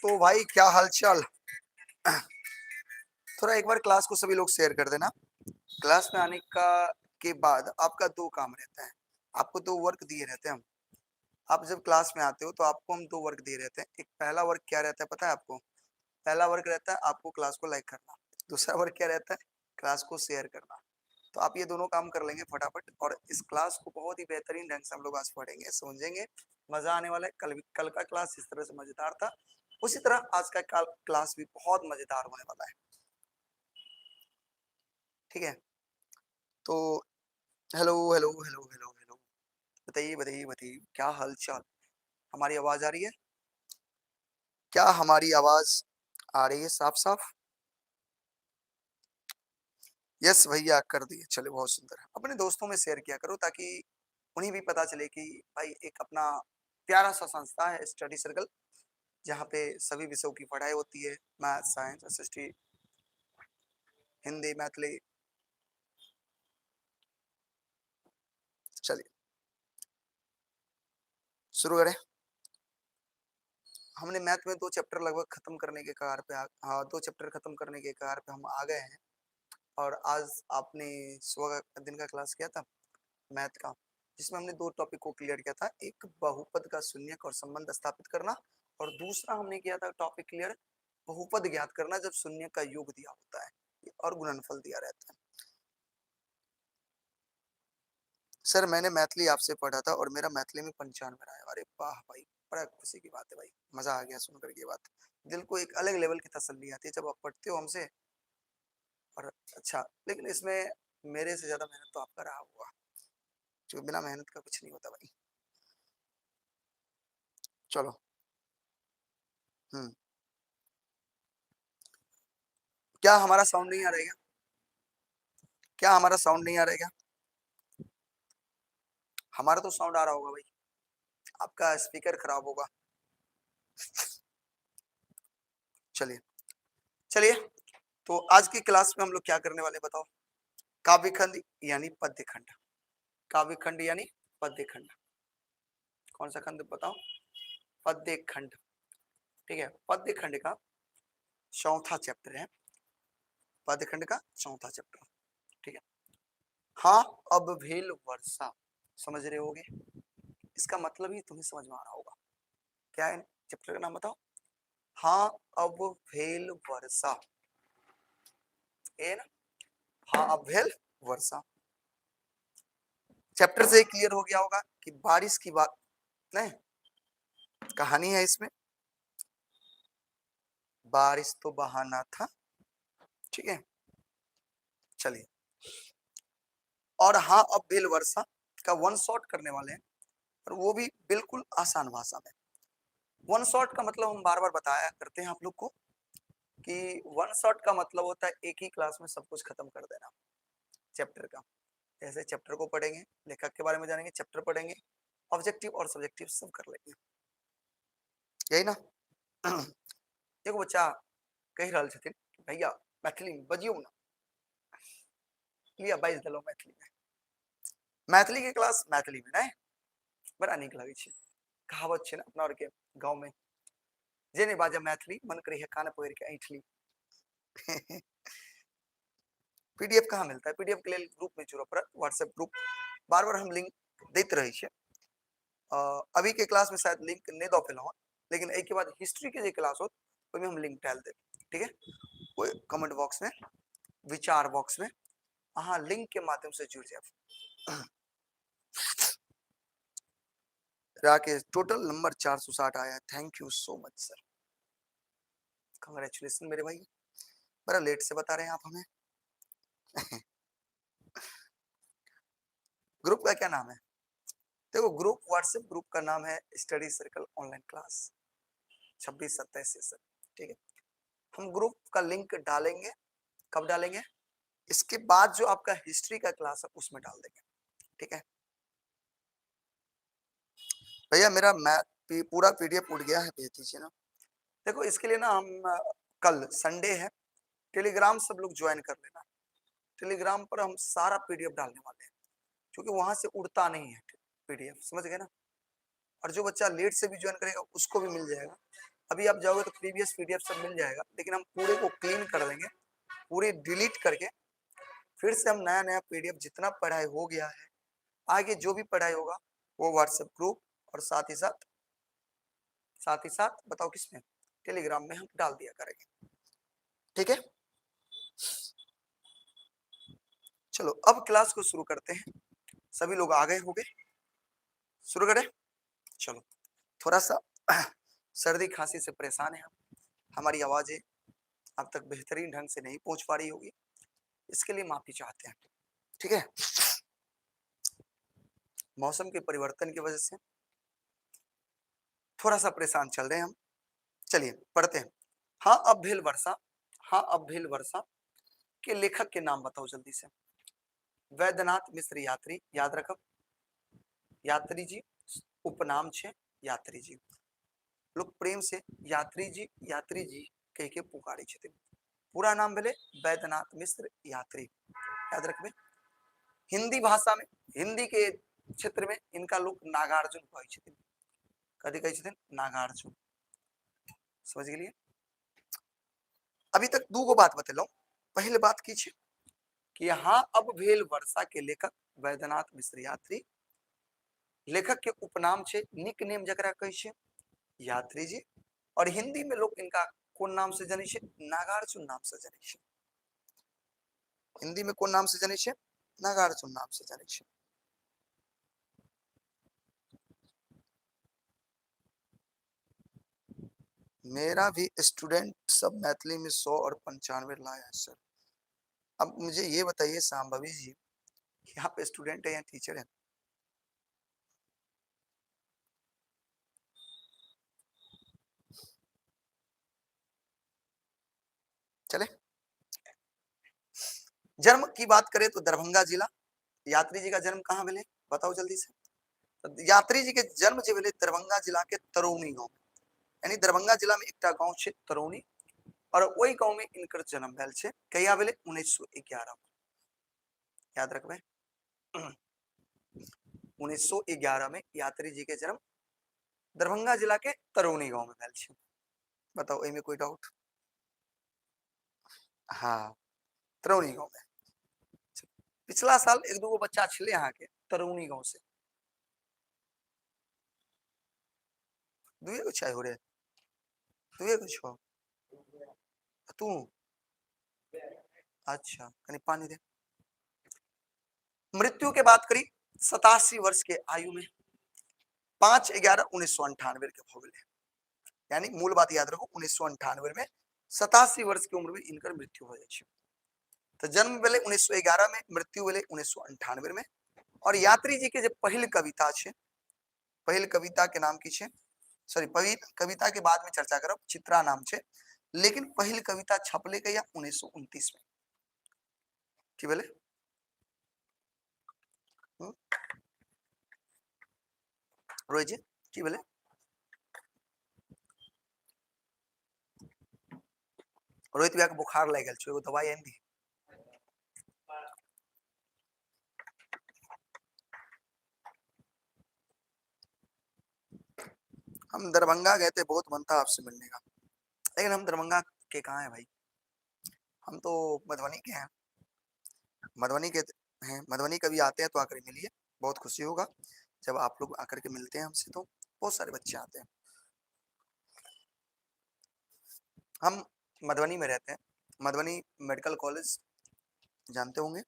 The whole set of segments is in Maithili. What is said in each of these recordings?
तो भाई क्या हालचाल। थोड़ा एक बार क्लास को सभी लोग शेयर कर देना। क्लास में आने का के बाद आपका दो काम रहता है, आपको दो वर्क दिए रहते हैं हम। आप जब क्लास में आते हो तो आपको हम दो वर्क दिए रहते हैं। एक पहला वर्क क्या रहता है पता है आपको? पहला वर्क रहता है आपको क्लास को लाइक करना, दूसरा वर्क क्या रहता है? क्लास को शेयर करना। तो आप ये दोनों काम कर लेंगे फटाफट और इस क्लास को बहुत ही बेहतरीन ढंग से हम लोग आज पढ़ेंगे, समझेंगे, मजा आने वाला है। कल का क्लास इस तरह से मजेदार था, उसी तरह आज का क्लास भी बहुत मजेदार होने वाला है। ठीक है, तो hello hello hello hello hello, बताइए बताइए बताइए क्या हालचाल। हमारी आवाज आ रही है? क्या हमारी आवाज आ रही है साफ साफ? यस भैया कर दिए, चलो बहुत सुंदर। अपने दोस्तों में शेयर किया करो ताकि उन्हें भी पता चले कि भाई एक अपना प्यारा सा संस्था है स्टडी सर्कल, जहाँ पे सभी विषयों की पढ़ाई होती है, math, science, SST, Hindi, Maithili. चलिए शुरू करें। हमने मैथ में दो चैप्टर लगभग खत्म करने के कगार पे हाँ, दो चैप्टर खत्म करने के कगार पे हम आ गए हैं। और आज आपने सुबह का दिन का क्लास किया था मैथ का, जिसमें हमने दो टॉपिक को क्लियर किया था, एक बहुपद का शून्यक और संबंध स्थापित करना, और दूसरा हमने किया था टॉपिक क्लियर बहुपद ज्ञात करना जब शून्य का योग दिया होता है और गुणनफल दिया रहता है। सर मैंने मैथिली आपसे पढ़ा था और मेरा मैथिली में 95 आया। अरे वाह भाई, बड़ा खुशी की बात है भाई, मजा आ गया सुनकर ये बात। दिल को एक अलग लेवल की तसल्ली आती है जब आप पढ़ते हो हमसे। और अच्छा, लेकिन इसमें मेरे से ज्यादा मेहनत तो आपका रहा होगा, जो बिना मेहनत का कुछ नहीं होता भाई। चलो क्या हमारा साउंड नहीं आ रहा है क्या? क्या हमारा साउंड नहीं आ रहा है क्या? हमारा तो साउंड आ रहा होगा भाई, आपका स्पीकर खराब होगा। चलिए चलिए, तो आज की क्लास में हम लोग क्या करने वाले बताओ? काव्यखंड यानी पद्यखंड, काव्यखंड यानी पद्यखंड। कौन सा खंड बताओ? पद्यखंड। ठीक है, पद्यखंड का चौथा चैप्टर है, पद्यखंड का चौथा चैप्टर। ठीक है, हाँ अब भेल वर्षा, समझ रहे होगे, इसका मतलब ही तुम्हें समझ में आ रहा होगा। क्या है चैप्टर का नाम बताओ? हाँ अब भेल वर्षा, ये ना, हाँ अब भेल वर्षा। चैप्टर से क्लियर हो गया होगा कि बारिश की बात नहीं, कहानी है इसमें, बारिश तो बहाना था। ठीक है, चलिए। और हाँ अब भेल वर्षा का वन शॉट करने वाले हैं, और वो भी बिल्कुल आसान भाषा में। वन शॉट का मतलब हम बार-बार बताया करते हैं आप लोग को कि वन शॉट का मतलब होता है एक ही क्लास में सब कुछ खत्म कर देना चैप्टर का। जैसे चैप्टर को पढ़ेंगे, लेखक के बारे में जानेंगे, चैप्टर पढ़ेंगे, ऑब्जेक्टिव और सब्जेक्टिव सब कर लेंगे, यही ना। एगो बच्चा कहि रहल छथिन भैया मैथिली में बजियौ ना, लिया बाजि देलहुँ मैथिली में। मैथिली के क्लास मैथिली में नहीं बड़ा नीक लगै छै। कहावत छै ने अपना आरके गाँव में, जे नहीं बाजे मैथिली मन करे है कान पकड़ के ऐंठ ली। पीडीएफ कहाँ मिलता है? पीडीएफ के लिए ग्रुप में जुड़ऽ पड़त, व्हाट्सएप ग्रुप। बार बार हम लिंक दैत रहै छियै। अभी के क्लास में शायद लिंक नहीं दऽ पेलहुँ हँ, लेकिन एहिके बाद हिस्ट्री के जे क्लास होत ओहिमे हम लिंक डालि देब। ठीक है, ओहि कमेंट बॉक्स में, विचार बॉक्स में अहाँ लिंक के माध्यम से जुड़ जायब। राकेश टोटल नंबर 460 आया, thank you so much sir, congratulation मेरे भाई। बड़ा लेट से बता रहे हैं आप हमें। ग्रुप का क्या नाम है? देखो ग्रुप, व्हाट्सएप ग्रुप का नाम है study circle online class 26-27 session. ठीक है, हम ग्रुप का लिंक डालेंगे, कब डालेंगे? इसके बाद जो आपका हिस्ट्री का क्लास है उसमें डाल देंगे। ठीक है भैया, मेरा मैथ पूरा पीडीएफ उड़ गया है, भेज दीजिए ना। देखो इसके लिए ना हम कल संडे है, टेलीग्राम सब लोग ज्वाइन कर लेना। टेलीग्राम पर हम सारा पीडीएफ डालने वाले हैं, क्योंकि वहां से उड़ता नहीं है पीडीएफ, समझ गए ना। और जो बच्चा लेट से भी ज्वाइन करेगा उसको भी मिल जाएगा। अभी आप जाओगे तो प्रीवियस पीडीएफ सब मिल जाएगा, लेकिन हम पूरे को क्लीन कर देंगे, पूरे डिलीट करके फिर से हम नया नया पीडीएफ जितना पढ़ाई हो गया है, आगे जो भी पढ़ाई होगा वो व्हाट्सएप ग्रुप और साथ ही साथ बताओ किसमें, टेलीग्राम में हम डाल दिया करेंगे। ठीक है, चलो अब क्लास को शुरू करते हैं। सभी लोग आ गए होंगे, शुरू करें? चलो, थोड़ा सा सर्दी खांसी से परेशान है हम, हमारी आवाजें अब तक बेहतरीन ढंग से नहीं पहुंच पा रही होगी, इसके लिए माफी चाहते हैं। ठीक है, मौसम के परिवर्तन की वजह से थोड़ा सा परेशान चल रहे हैं हम। चलिए पढ़ते हैं। हाँ अब भेल वर्षा, हाँ अब भेल वर्षा के लेखक के नाम बताओ जल्दी से। वैद्यनाथ मिश्र यात्री, याद रखब, यात्री जी उपनाम छे यात्री जी, लोग प्रेम से यात्री जी यात्री जी कह के पुकारे छथिन। पूरा नाम भेलै वैद्यनाथ मिश्र यात्री, याद रखबे। हिंदी भाषा में, हिंदी के क्षेत्र में इनका लोग नागार्जुन कहै छथिन। कथी कहै छथिन? नागार्जुन। समझ गेलियै? अभी तक दू गो बात बतेलहुँ। पहिल बात की छै कि हाँ अब भेल वर्षा के लेखक वैद्यनाथ मिश्र यात्री, लेखक के उपनाम छै, निक नेम जकरा कहै छै, यात्री जी, और हिंदी में लोग इनका कोन नाम से जनै छै? नागार्जुन नाम से जनै छै। हिंदी में कोन नाम से जनै छै? नागार्जुन नाम से जनै छै। मेरा भी स्टूडेंट सब मैथिली में 100 और 95 लाया है सर। अब मुझे ये बताइए सांभवी जी, कि आप स्टूडेंट हैं या टीचर हैं? चले, जन्म की बात करें तो दरभंगा जिला, यात्री जी का जन्म कहाँ भेलै बताओ जल्दी से। तो यात्री जी के जन्म जे भेलै दरभंगा जिला के तरौनी गांव में, यानी दरभंगा जिला में एकटा गांव छै तरौनी, और ओहि गांव में इनकर जन्म भेल छै। कहिया भेलै? 1911 में, याद रखबै, 1911 में यात्री जी के जन्म दरभंगा जिला के तरौनी गांव में भेल छै। बताओ एहिमे कोई डाउट? हाँ, तरौनी गांव में। पिछला साल एक दूगो बच्चा छलै अहाँके तरौनी गांव से, दुए गो छै हो रे, दुए गो छौ तू? अच्छा कनि पानी दे। मृत्यु के बात करी 87 वर्ष के आयु में 5/11/1998 के भऽ गेलै। यानी मूल बात याद रखो, 1998 में 87 वर्ष की उम्र में इनकर मृत्यु हो जाइ छै। तो जन्म भेलै 1911 में, मृत्यु भेलै 1998 में। और यात्री जी के जे पहिल कविता छै, पहिल कविता के नाम की छै? सॉरी, पहिल कविता के बाद में चर्चा करब, चित्रा नाम छै। लेकिन पहिल कविता छपले कहिया? 1929 में। की भेलै? रोहित जी की भेलै? रोहित भैया के बुखार लागि गेल छै, एगो दवाई आनि दी। हम दरभंगा गए थे, बहुत मन था आपसे मिलने का, लेकिन हम दरभंगा के कहाँ हैं भाई, हम तो मधुबनी के हैं, मधुबनी के हैं। मधुबनी कभी आते हैं तो आकर मिलिए, बहुत खुशी होगा जब आप लोग आकर के मिलते हैं हमसे। तो बहुत सारे बच्चे आते हैं, हम मधुबनी में रहते हैं, मधुबनी मेडिकल कॉलेज जानते होंगे,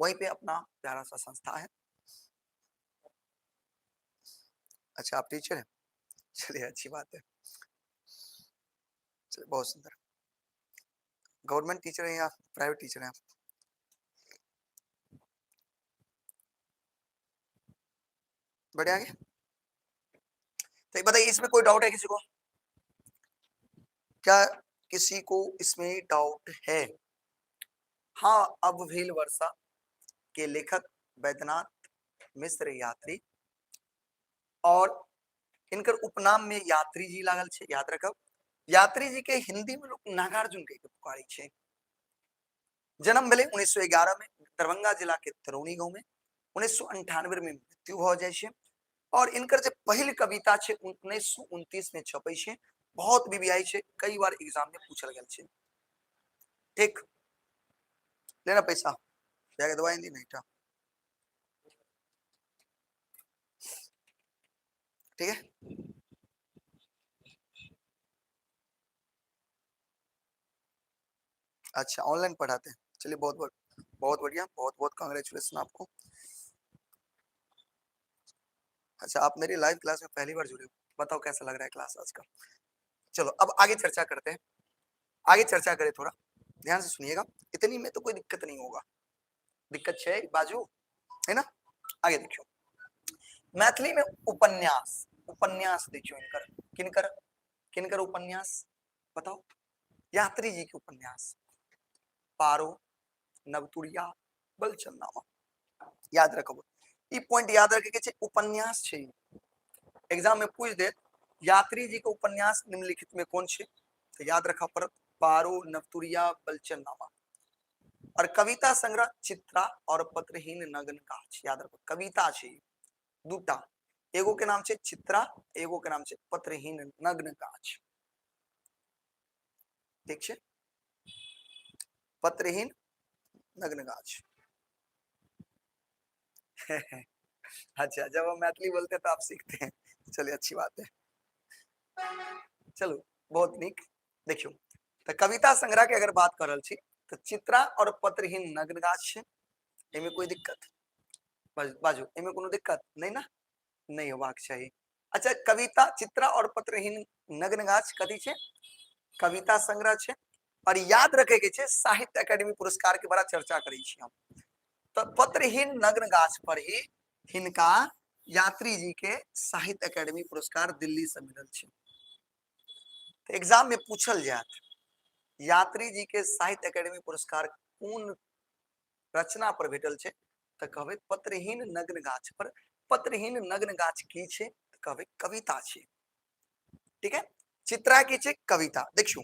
वहीं पे अपना प्यारा सा संस्था है। अच्छा आप टीचर हैं, चलिए अच्छी बात है, चलिए बहुत सुंदर। गवर्नमेंट टीचर हैं या प्राइवेट टीचर हैं आप? बढ़े आगे। तो बताइए इसमें कोई डाउट है किसी को? क्या किसी को इसमें डाउट है? हाँ, अब भेल वर्षा के लेखक वैद्यनाथ मिश्र यात्री, और इनकर उपनाम में यात्री जी लागल छै, याद रखब। यात्री जी के हिंदी में लोग नागार्जुन कह के पुकारै छै। जन्म भेलै 1911 में दरभंगा जिला के तरौनी गांव में, 1998 में मृत्यु भऽ जाइ छै। और इनकर जे पहिल कविता छै 1929 में छपै छै, बहुत वीवीआई छै, कई बार एग्जाम में पूछल गेल छै। ठीक, लेना पैसा जाके दवाई दी नहीं था। ठीक है, अच्छा ऑनलाइन पढ़ाते हैं, चलिए बहुत बहुत बहुत बढ़िया, बहुत बहुत कांग्रेचुलेसन आपको। अच्छा, आप मेरी लाइव क्लास में पहली बार जुड़े हो, बताओ कैसा लग रहा है क्लास आज का। चलो अब आगे चर्चा करते हैं, आगे चर्चा करें, थोड़ा ध्यान से सुनिएगा, इतनी में तो कोई दिक्कत नहीं होगा, दिक्कत है बाजू है ना। आगे देखियो, मैथिली में उपन्यास, उपन्यास देखियो इनकर, किनकर किनकर उपन्यास बताओ, यात्री जी के उपन्यास पारो, नवतुरिया, बलचंदामा, याद रखब ई पॉइंट याद रखे के छै, उपन्यास छै। एग्जाम में पूछ देत यात्री जी के उपन्यास निम्नलिखित में कौन छै, तो याद रखा पड़त पारो, नवतुरिया, बलचंदामा। और कविता संग्रह चित्रा और पत्रहीन नग्न गाछ, याद रखो कविता छै दूटा, एगो के नाम छै चित्रा, एगो के नाम छै पत्रहीन नग्न गाछ। ठीक छै, पत्रहीन नग्न गाछ। अच्छा, जब हम मैथिली बोलते हैं तो आप सीखते हैं, चलिए अच्छी बात है, चलो बहुत नीक। देखियो तो कविता संग्रह के अगर बात कर रहल छी तो चित्रा और पत्रहीन नग्न गाछ छै, एहिमे कोई दिक्कत बाजू, एहिमे कोनो दिक्कत नहीं ना, नहीं होबाक चाही। अच्छा, कविता चित्रा और पत्रहीन नग्न गाछ कथी छै, कविता संग्रह छै। और याद रखे के छै साहित्य अकादमी पुरस्कार के बड़ा चर्चा करै छी हम, तो पत्रहीन नग्न गाछ पर ही हिनका यात्री जी के साहित्य अकादमी पुरस्कार दिल्ली से मिलल छै। तो एग्जाम में पूछल जात यात्री जी के साहित्य अकादमी पुरस्कार कोन रचना पर भेटल छै, तो कहबै पत्रहीन नग्न गाछ पर। पत्रहीन नग्न गाछ की छै, तो कहबै कविता छै। ठीक है, चित्रा की छै कविता। देखियो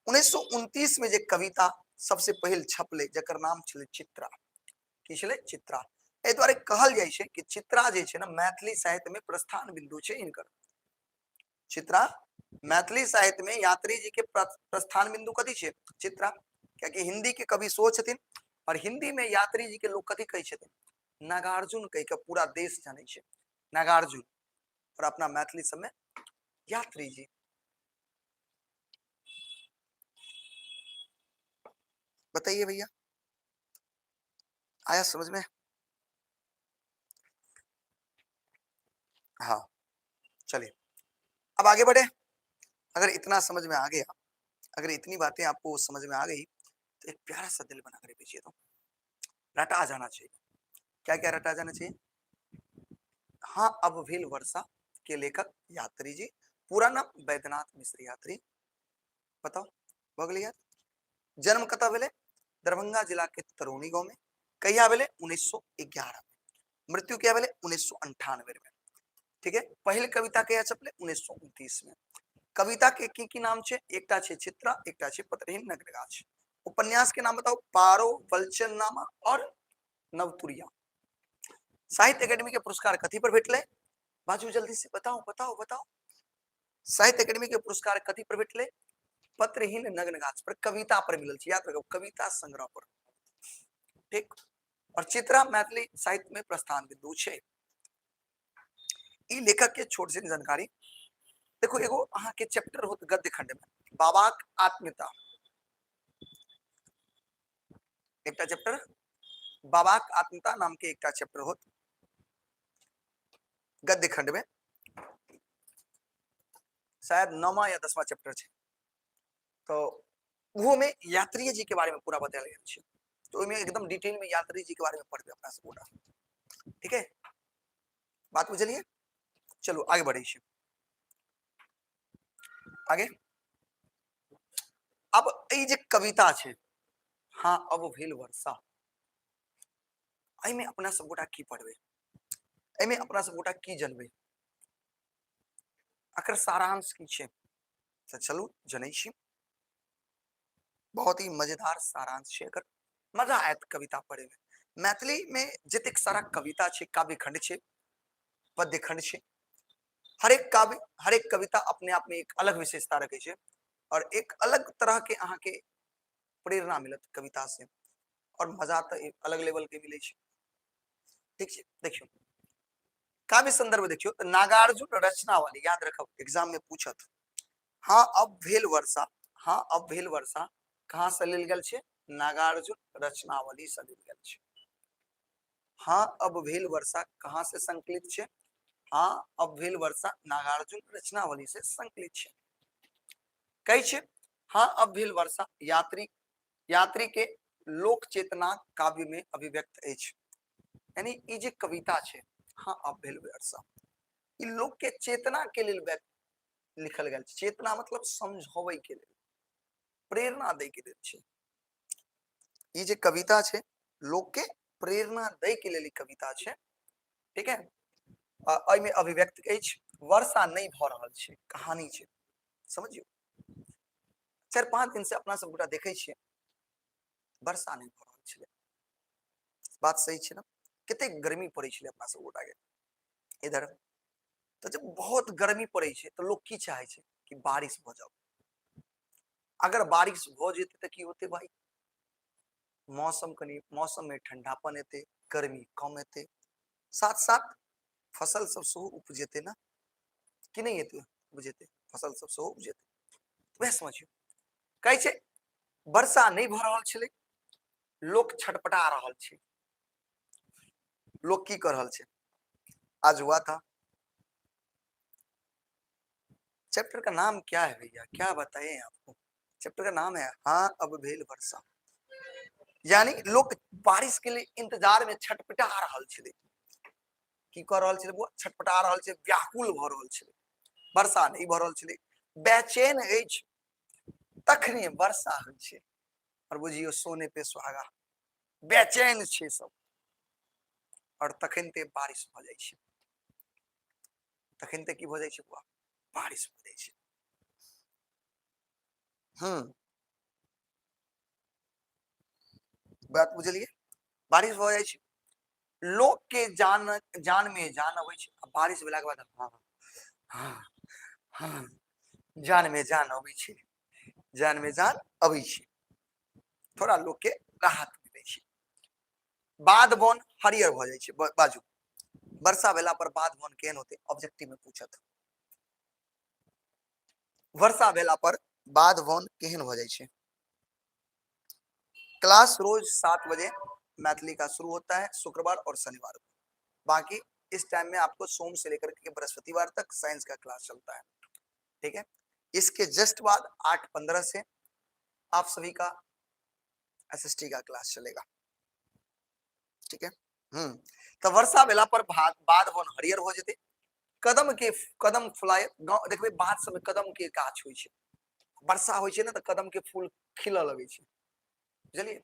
1929 में जे कविता सबसे पहिल छपले जकर नाम छलै चित्रा, की छलै चित्रा। एहि दुआरे कहल जाइ छै कि चित्रा जे छै ना मैथिली साहित्य में प्रस्थान बिंदु छै इनकर। चित्रा मैथिली साहित्य में यात्री जी के प्रस्थान बिंदु कथी छै, चित्रा। कियाकि हिंदी के कवि सो छथिन और हिंदी में यात्री जी के लोग कथी कहै छथिन, नागार्जुन कहि के पूरा देश जानै छै, नागार्जुन। और अपना मैथिली सब में यात्री जी। बताइए भैया, आया समझ में? हाँ चलिए अब आगे बढ़े। अगर इतना समझ में आ गया, अगर इतनी बातें आपको समझ में आ गई तो एक प्यारा सा दिल बना कर भेजिए। तो रटा आ जाना चाहिए। क्या क्या रटा जाना चाहिए? हाँ, अब भेल वर्षा के लेखक यात्री जी, पूरा नाम बैद्यनाथ मिश्र यात्री। बताओ भऽ गेलै याद? जन्म कतऽ भेलै? दरभंगा जिला के तरौनी गांव में। कहिया भेलै? 1911 में। मृत्यु कहिया भेलै? 1998 में। ठीक है, पहिल कविता कहिया छपलै? 1929 में। कविता के की की नाम छै? एकटा छै चित्रा, एकटा छै पत्रहीन नग्न गाछ। उपन्यास के नाम बताओ? पारो, वलचननामा और नवतुरिया। साहित्य अकेडमी के पुरस्कार कथी पर भेटलै? बाजू जल्दी से, बताओ बताओ बताओ। साहित्य अकेडमी के पुरस्कार कथी पर भेटलै? पत्रहीन नग्न गाछ पर, कविता पर मिलल छै, याद रखब, कविता संग्रह पर। ठीक, और चित्रा मैथिली साहित्य में प्रस्थान बिंदु छै। ई लेखक के छोट सन जानकारी देखो, एगो अहाँ के चैप्टर होत गद्य खंड में, बाबाक आत्मीयता, एकटा चैप्टर बाबाक आत्मीयता नाम के एकटा चैप्टर होत गद्य खंड में, शायद 9वां या 10वां चैप्टर छै। तो ओहो में यात्री जी के बारे में पूरा बतायल गेल छै, तो ओहिमे एकदम डिटेल में यात्री जी के बारे में पढ़बै अपना सब गोटा। ठीक है, बात बुझलिए? चलो आगे बढ़ै छी। आगे अब ई जे कविता छै, हाँ अब भेल वर्षा, एहिमे अपना सब गोटा की पढ़बै, एहिमे अपना सब गोटा की जनबै, एकर सारांश की छै, तऽ चलू जनै छी। बहुत ही मजेदार सारांश छै एकर, मजा आयत कविता पढ़े में। मैथिली में जतेक सारा कविता छै, काव्य खंड छै, पद्य खंड छै, हरेक काव्य, हरेक कविता अपने आप में एक अलग विशेषता रखै छै और एक अलग तरह के अहाँके प्रेरणा मिलत कविता से, और मजा तऽ एक अलग लेवल के मिलै छै। ठीक छै, देखियौ काव्य संदर्भ देखियौ तऽ नागार्जुन रचनावली याद रखब, एग्जाम में पूछत। हाँ अब भेल वर्षा, हाँ अब भेल वर्षा कहाँ से लेल गेल छै? नागार्जुन रचनावली से लेल गेल छै। हाँ अब भेल वर्षा कहाँ से संकलित छै? हाँ अब भेल वर्षा नागार्जुन रचनावली से संकलित छै। कहै छै हाँ अब भेल वर्षा यात्री, यात्री के लोक चेतना काव्य में अभिव्यक्त अछि। यानी ई जे कविता छै हाँ अब भेल वर्षा, ई लोक के चेतना के लेल व्यक्त लिखल गेल छै। चेतना मतलब समझाबै के लेल, प्रेरणा दै के लेल छै। ई जे कविता छै लोक के प्रेरणा दै के लेल ई कविता छै। ठीक है, एहिमे अभिव्यक्त अछि वर्षा नहि भऽ रहल छै, कहानी छै, समझियौ। 4-5 दिन से अपना सब गोटा देखै छियै वर्षा नहि भऽ रहल छलै। बात सही छै ने? कतेक गर्मी पड़ै छलै अपना सब गोटा के इधर। तऽ जब बहुत गर्मी पड़ै छै तऽ लोक की चाहै छै कि बारिश भऽ जाओ। अगर बारिश भऽ जेतै तऽ की होतै भाई? मौसम कनि, मौसम में ठंडापन एतै, गर्मी कम एतै, साथ साथ फसल सब सेहो उपजेतै ने, कि नहि एतै? उपजेतै, फसल सब सेहो उपजेतै। वएह समझियौ, कहै छै वर्षा नहि भऽ रहल छलै, लोक छटपटा रहल छै। लोक की कऽ रहल छै? आज हुआ था, चैप्टर का नाम क्या है भैया, क्या बताए आपको? चैप्टर का नाम है हाँ अब भेल वर्षा। यानी लोक बारिश के लिए इंतजार में छटपटा रहल छलै। की कऽ रहल छलै बुआ? छटपटा रहल छै, व्याकुल भऽ रहल छलै, वर्षा नहि भऽ रहल छलै, बेचैन अछि। तखने वर्षा होइ छै और बुझियौ सोने पे सुहागा, बेचैन छै सब, और तखन ते बारिश भऽ जाइ छै। तखन ते की भऽ जाइ छै बुआ? बारिश भऽ जाइ छै। बात बुझलियै? बारिश भऽ जाइ छै, लोक के जान, जान में जान अबै छै। आ बारिश भेलाके बाद हाँ हाँ हाँ जान में जान अबै छै, जान में जान अबै छै, थोड़ा लोक के राहत मिलै छै। बाध बन हरियर भऽ जाइ छै। बाजू वर्षा भेला पर बाध बन केहन होतै? ऑब्जेक्टिव में पूछत। वर्षा भेला पर बाध बन केहन भऽ जाइ छै? क्लास रोज 7 बजे मैथिली का शुरू होता है, शुक्रवार और शनिवार को। बाकी इस टाइम में आपको सोम से लेकर के बृहस्पतिवार तक साइंस का क्लास चलता है। ठीक है, इसके जस्ट बाद 8:15 से आप सभी का एसएसटी का क्लास चलेगा। ठीक है, तो वर्षा भेला पर बाध वन हरियर हो जेतै, कदम के कदम फुलाय। गाँव देखबै बाध सब में कदम के गाछ होइ छै, वर्षा होइ छै ने तऽ कदम के फूल खिलऽ लगै छै, बुझलियै।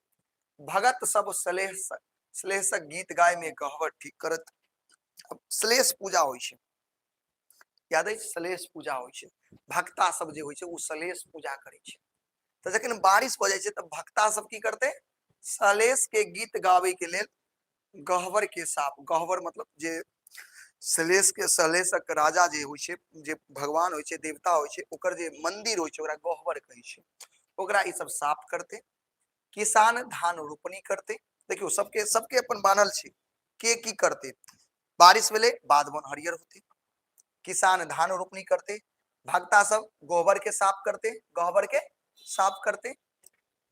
भगत सब सलेहसक गीत गाय में गहबर ठीक करत। अब सलेह पूजा होइ छै, याद अछि? सलेह पूजा होइ छै, भक्ता सब जे होइ छै ओ सलेह पूजा करै छै। तऽ जखन बारिश भऽ जाइ छै तऽ भक्ता सब की करतै? सलेह के गीत गाबै के लेल गहबर के साफ, गहबर मतलब जे सलेह के, सलेहक राजा जे होइ छै, जे भगवान होइ छै, देवता होइ छै, ओकर जे मंदिर होइ छै ओकरा गहबर कहै छै, ओकरा ई सब साफ करतै। किसान धान रोपनी करतै। देखियौ सबके, सबके अपन बान्हल छै के की करतै। बारिश भेलै, बाध बन हरियर होतै, किसान धान रोपनी करतै, भक्ता सब गोबर के साफ करतै, गहबर के साफ करतै,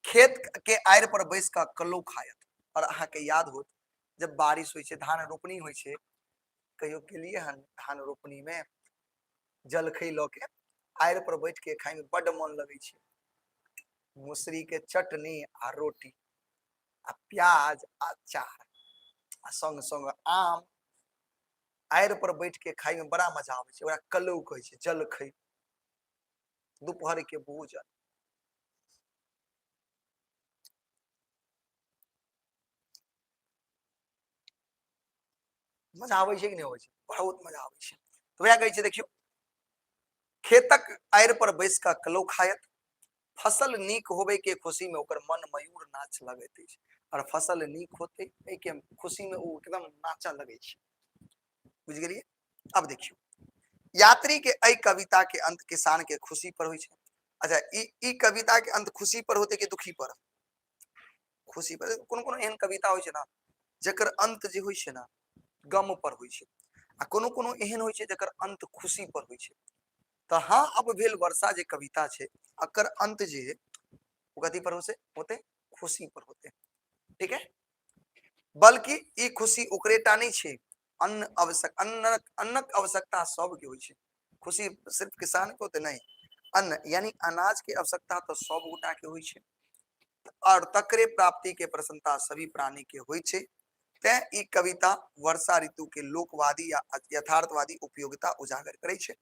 खेत के आड़ि पर बैस कऽ कल्लो खायत। और अहाँके याद होत जब बारिश होइ छै, धान रोपनी होइ छै, कहियो गेलियै हन धान रोपनी में? जलखै लऽ के आड़ि पर बैठ के खाय में बड्ड मन लगै छै। मसुरी के चटनी आ रोटी आ प्याज आ अचार आ संग संग आम, आड़ि पर बैठ के खाय में बड़ा मजा आबै छै। ओकरा कलौ कहै छै, जलखै, दोपहर के भोजन। मजा आबै छै कि नहि आबै छै? बहुत मजा आबै छै। तऽ वएह कहै छै, देखियौ खेतक आड़ि पर बैस कऽ कलौ खायत, फसल नीक होबे के खुशी में ओकर मन मयूर नाच लगैत अछि। और फसल नीक होते एहि के खुशी में ओ एकदम नाचऽ लगै छै। बुझि गेलियै? अब देखियौ यात्री के एहि कविता के अंत किसान के खुशी पर होइ छै। अच्छा, ई ई कविता के अंत खुशी पर होते कि दुखी पर? खुशी पर। कोनो कोनो एहन कविता होइ छै ने जकर अंत जे होइ छै ने गम पर होइ छै, आ कोनो कोनो एहन होइ छै जकर अंत खुशी पर होइ छै। तऽ हाँ अब भेल वर्षा जे कविता छै एकर अंत जे है ओ कथी पर होते? होते खुशी पर होते। ठीक है, बल्कि ई खुशी ओकरे टा नहि छै, अन्न आवश्यक, अन्नक अन्नक आवश्यकता सबके होइ छै। खुशी सिर्फ किसान के होते नहीं, अन्न यानी अनाज के आवश्यकता तो सब गोटा के होइ छै, और तकरे प्राप्ति के प्रसन्नता सभी प्राणी के होइ छै। तें ई कविता वर्षा ऋतु के लोकवादी या यथार्थवादी उपयोगिता उजागर करै छै।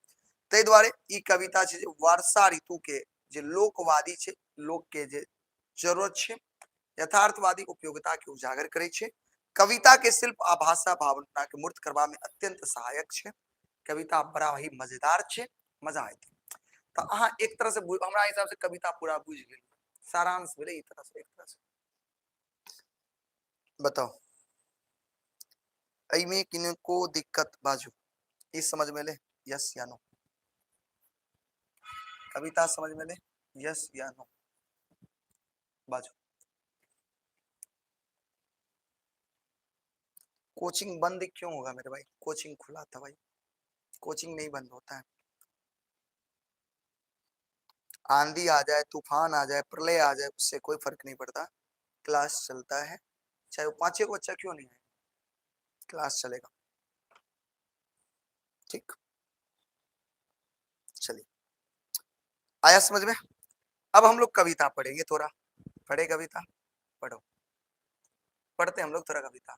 ताहि दुआरे ई कविता छै जे वर्षा ऋतु के जे लोकवादी छै, लोक के जे जरूरत छै, यथार्थवादी उपयोगिता के उजागर करै छै। कविता के शिल्प आ भाषा भावना के मूर्त करबा में अत्यंत सहायक छै। कविता बड़ा ही मजेदार छै, मजा आयत। तऽ अहाँ एक तरह से हमरा हिसाब से कविता पूरा बुझि गेल, सारांश भेलै ई तरह से, एक तरह से। बताउ एहिमे किनको दिक्कत? बाजू, ई समझ में एलै यस या नो? कविता समझ में एलै यस या नो? बाजू। कोचिंग बंद क्यों होगा मेरे भाई? कोचिंग खुला था भाई, कोचिंग नहीं बंद होता है। आंधी आ जाए, तूफान आ जाए, प्रलय आ जाए, उससे कोई फर्क नहीं पड़ता, क्लास चलता है, चाहे वो पांचे को बच्चा क्यों नहीं आए, क्लास चलेगा। ठीक, चलिए आया समझ में। अब हम लोग कविता पढ़ेंगे, थोड़ा पढ़े कविता, पढ़ो, पढ़ते हम लोग थोड़ा कविता।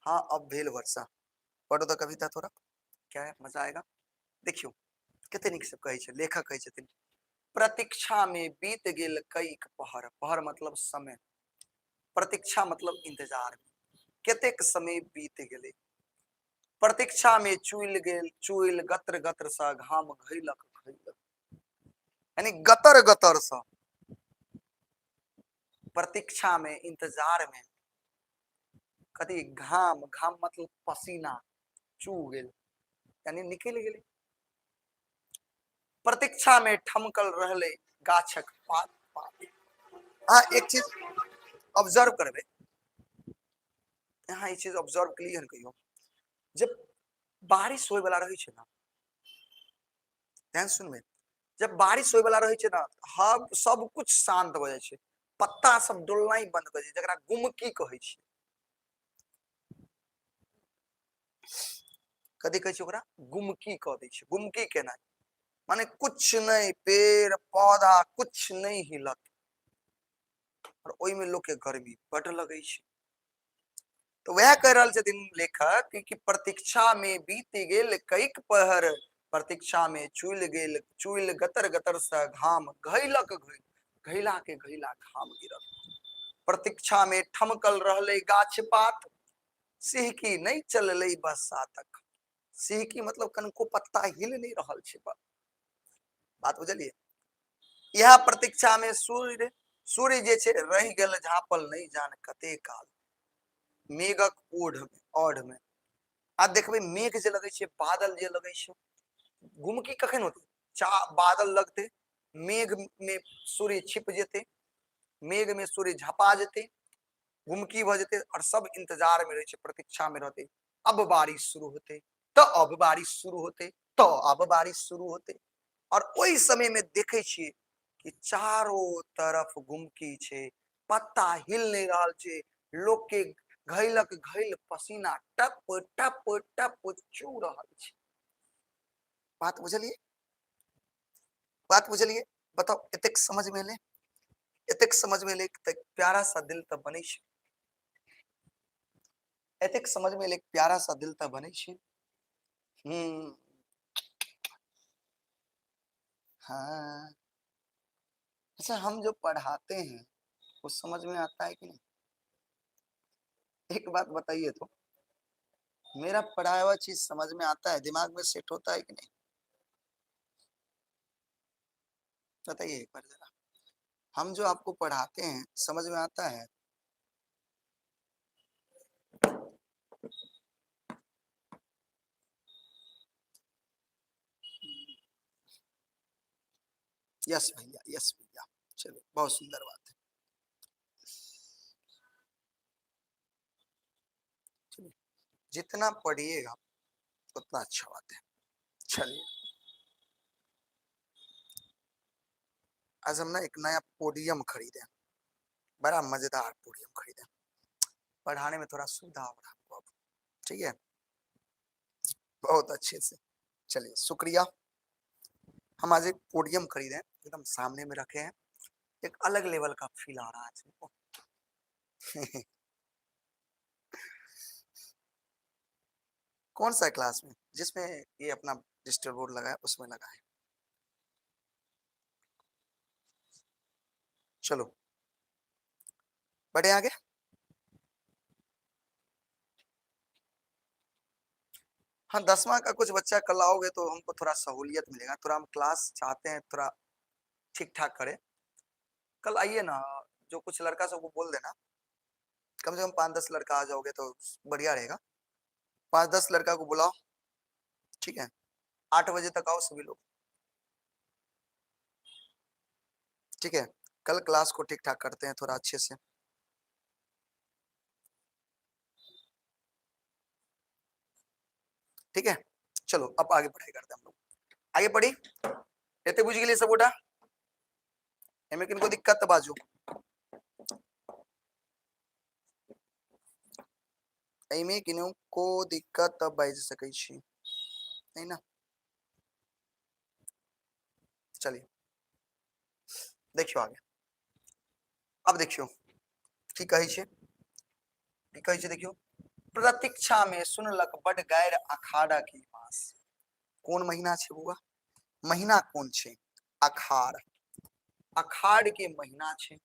हाँ अब भेल वर्षा, पढ़ो तो कविता थोड़ा, क्या है, मजा आएगा। देखियो कते नीक से कहै छै लेखक, कहै छथिन प्रतीक्षा में बीत गेल कईक पहर। पहर मतलब समय, प्रतीक्षा मतलब इंतजार, कतेक समय बीत गेलै। प्रतीक्षा में चुइल गेल चुइल गत्र गत्र सा घाम घैलक घैलक, यानी गतर गतर सा। प्रतीक्षा में इंतजार में कथी घाम, घाम मतलब पसीना चू गेल यानी निकलि गेलै। प्रतीक्षा में ठमकल रहलै गाछक पात पात। अहाँ एक चीज ऑब्जर्व करबै, अहाँ ई चीज ऑब्जर्व केलियै हन कहियो? जब बारिश होय वाला रहै छै ना, ध्यान सुनबै, जब बारिश होय वाला रहै छै ना, हब सब कुछ शांत भऽ जाइ छै, पत्ता सब डोलनाइ बंद कऽ जाइ छै, जकरा गुमकी कहै छै। कथी कहै छै ओकरा? गुमकी कऽ दै छै। गुमकी केनाइ माने कुछ नहि, पेड़ पौधा कुछ नहि हिलत, और ओहिमे लोक के गर्मी बड लगै छै। तऽ वएह कहि रहल छथिन लेखक कि प्रतीक्षा में बीत गेल कैक पहर, प्रतीक्षा में चुल गेल चुल गतर गतर से घाम घैलक घैल, घैला के घैला घाम गिरल। प्रतीक्षा में ठमकल रहलै गाछ पात, सिहकी नहि चललै बसातक। सिहकी मतलब कनको पत्ता हिल नहि रहल छै, बात बुझलियै? इएह प्रतीक्षा में सूर्य, सूर्य जे छै रहि गेल झाँपल नहि जान कते काल मेघक ओढ़ में, ओढ़ में। आ देखबै मेघ जे लगै छै, बादल जे लगै छै, गुमकी कखन होतै? चा बादल लगतै, मेघ में सूर्य छिप जेतै, मेघ में सूर्य झपा जेतै, गुमकी भऽ जेतै, और सब इंतजार में रहै छै, प्रतीक्षा में रहतै, अब बारिश शुरू होतै, तऽ अब बारिश शुरू होतै, तऽ अब बारिश शुरू होतै। और ओहि समय में देखै छियै कि चारो तरफ गुमकी छै, पत्ता हिल नहि रहल छै, लोक के घैलक घैल पसीना टप टप टप चू रहल छै। बात बुझलियै? बात बुझलियै? बताउ एतेक समझ में एलै? एतेक समझ में एलै तऽ प्यारा सा दिल तऽ बनै छै। एतेक समझ में एलै प्यारा सा दिल तऽ बनै छै। हाँ अच्छा, हम जो पढ़ाते हैं वो समझ में आता है कि नहीं? एक बात बताइए तो, मेरा पढ़ाया हुआ चीज समझ में आता है, दिमाग में सेट होता है कि नहीं? बताइए एक बार जरा, हम जो आपको पढ़ाते हैं समझ में आता है? यस भैया, यस भैया, चलो बहुत सुंदर बात है। चलिए, जितना पढ़िएगा उतना अच्छा बात है। चलिए, आज हम ना एक नया पोडियम खरीदे, बड़ा मजेदार पोडियम खरीदे, पढ़ाने में थोड़ा सुविधा हो रहा है हमको अब, ठीक है, बहुत अच्छे से। चलिए शुक्रिया। हम आज एक पोडियम खरीदे, एकदम सामने में रखे हैं, एक अलग लेवल का फील आ रहा है हमको। कौन सा क्लास में? जिसमें ये अपना डिजिटल बोर्ड लगा है उसमें लगा है। चलो बढ़े आगे। हाँ, 10वां का कुछ बच्चा कल आओगे तो हमको थोड़ा सहूलियत मिलेगा, थोड़ा हम क्लास चाहते हैं थोड़ा ठीक ठाक करें। कल आइए ना, जो कुछ लड़का सबको बोल देना, कम से कम 5-10 लड़का आ जाओगे तो बढ़िया रहेगा। 5-10 लड़का को बुलाओ, ठीक है, 8 बजे तक आओ सभी लोग, ठीक है। कल क्लास को ठीक ठाक करते हैं थोड़ा अच्छे से। ठीक है, चलो अब आगे पढ़ाई करते हैं हम लोग। आगे पढ़ी एते बुझ गेलियै सबगोटा? एमे किनको दिक्कत बाजू? एमे किनको दिक्कत तब बाजि सकै छी, नहीं ना? चलिए देखियो आगे। अब देखियो की कहै छै, की कहै छै देखियो, प्रतीक्षा में सुनलक बड गैर अखाड़ा की मास। कोन महीना छै बौआ? महीना कोन छै? अखाड़। अखाड़ के महीना छै।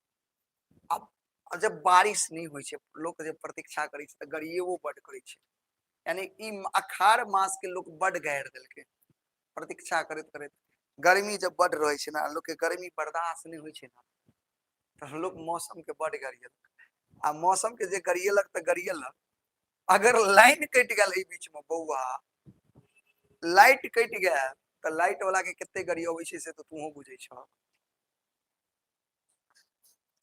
अब जब बारिश नहीं होइ छै, लोक जब प्रतीक्षा करै छै तऽ गरिएबो बड करै छै, यानी ई अखाड़ मास के लोक बड गारि देलकै प्रतीक्षा करैत करैत। गर्मी जब बड रहै छै ना, लोक के गर्मी बर्दाश्त नहीं होइ छै ना, तऽ लोक मौसम के बड गरिएलक। आ मौसम के जे गरिएलक तऽ गरिएलक, अगर लाइन कटि गेल एहि बीच में बौआ, लाइट कटि गेल तऽ लाइट वाला के कते गरियबै छै से तऽ तूहो बुझै छह।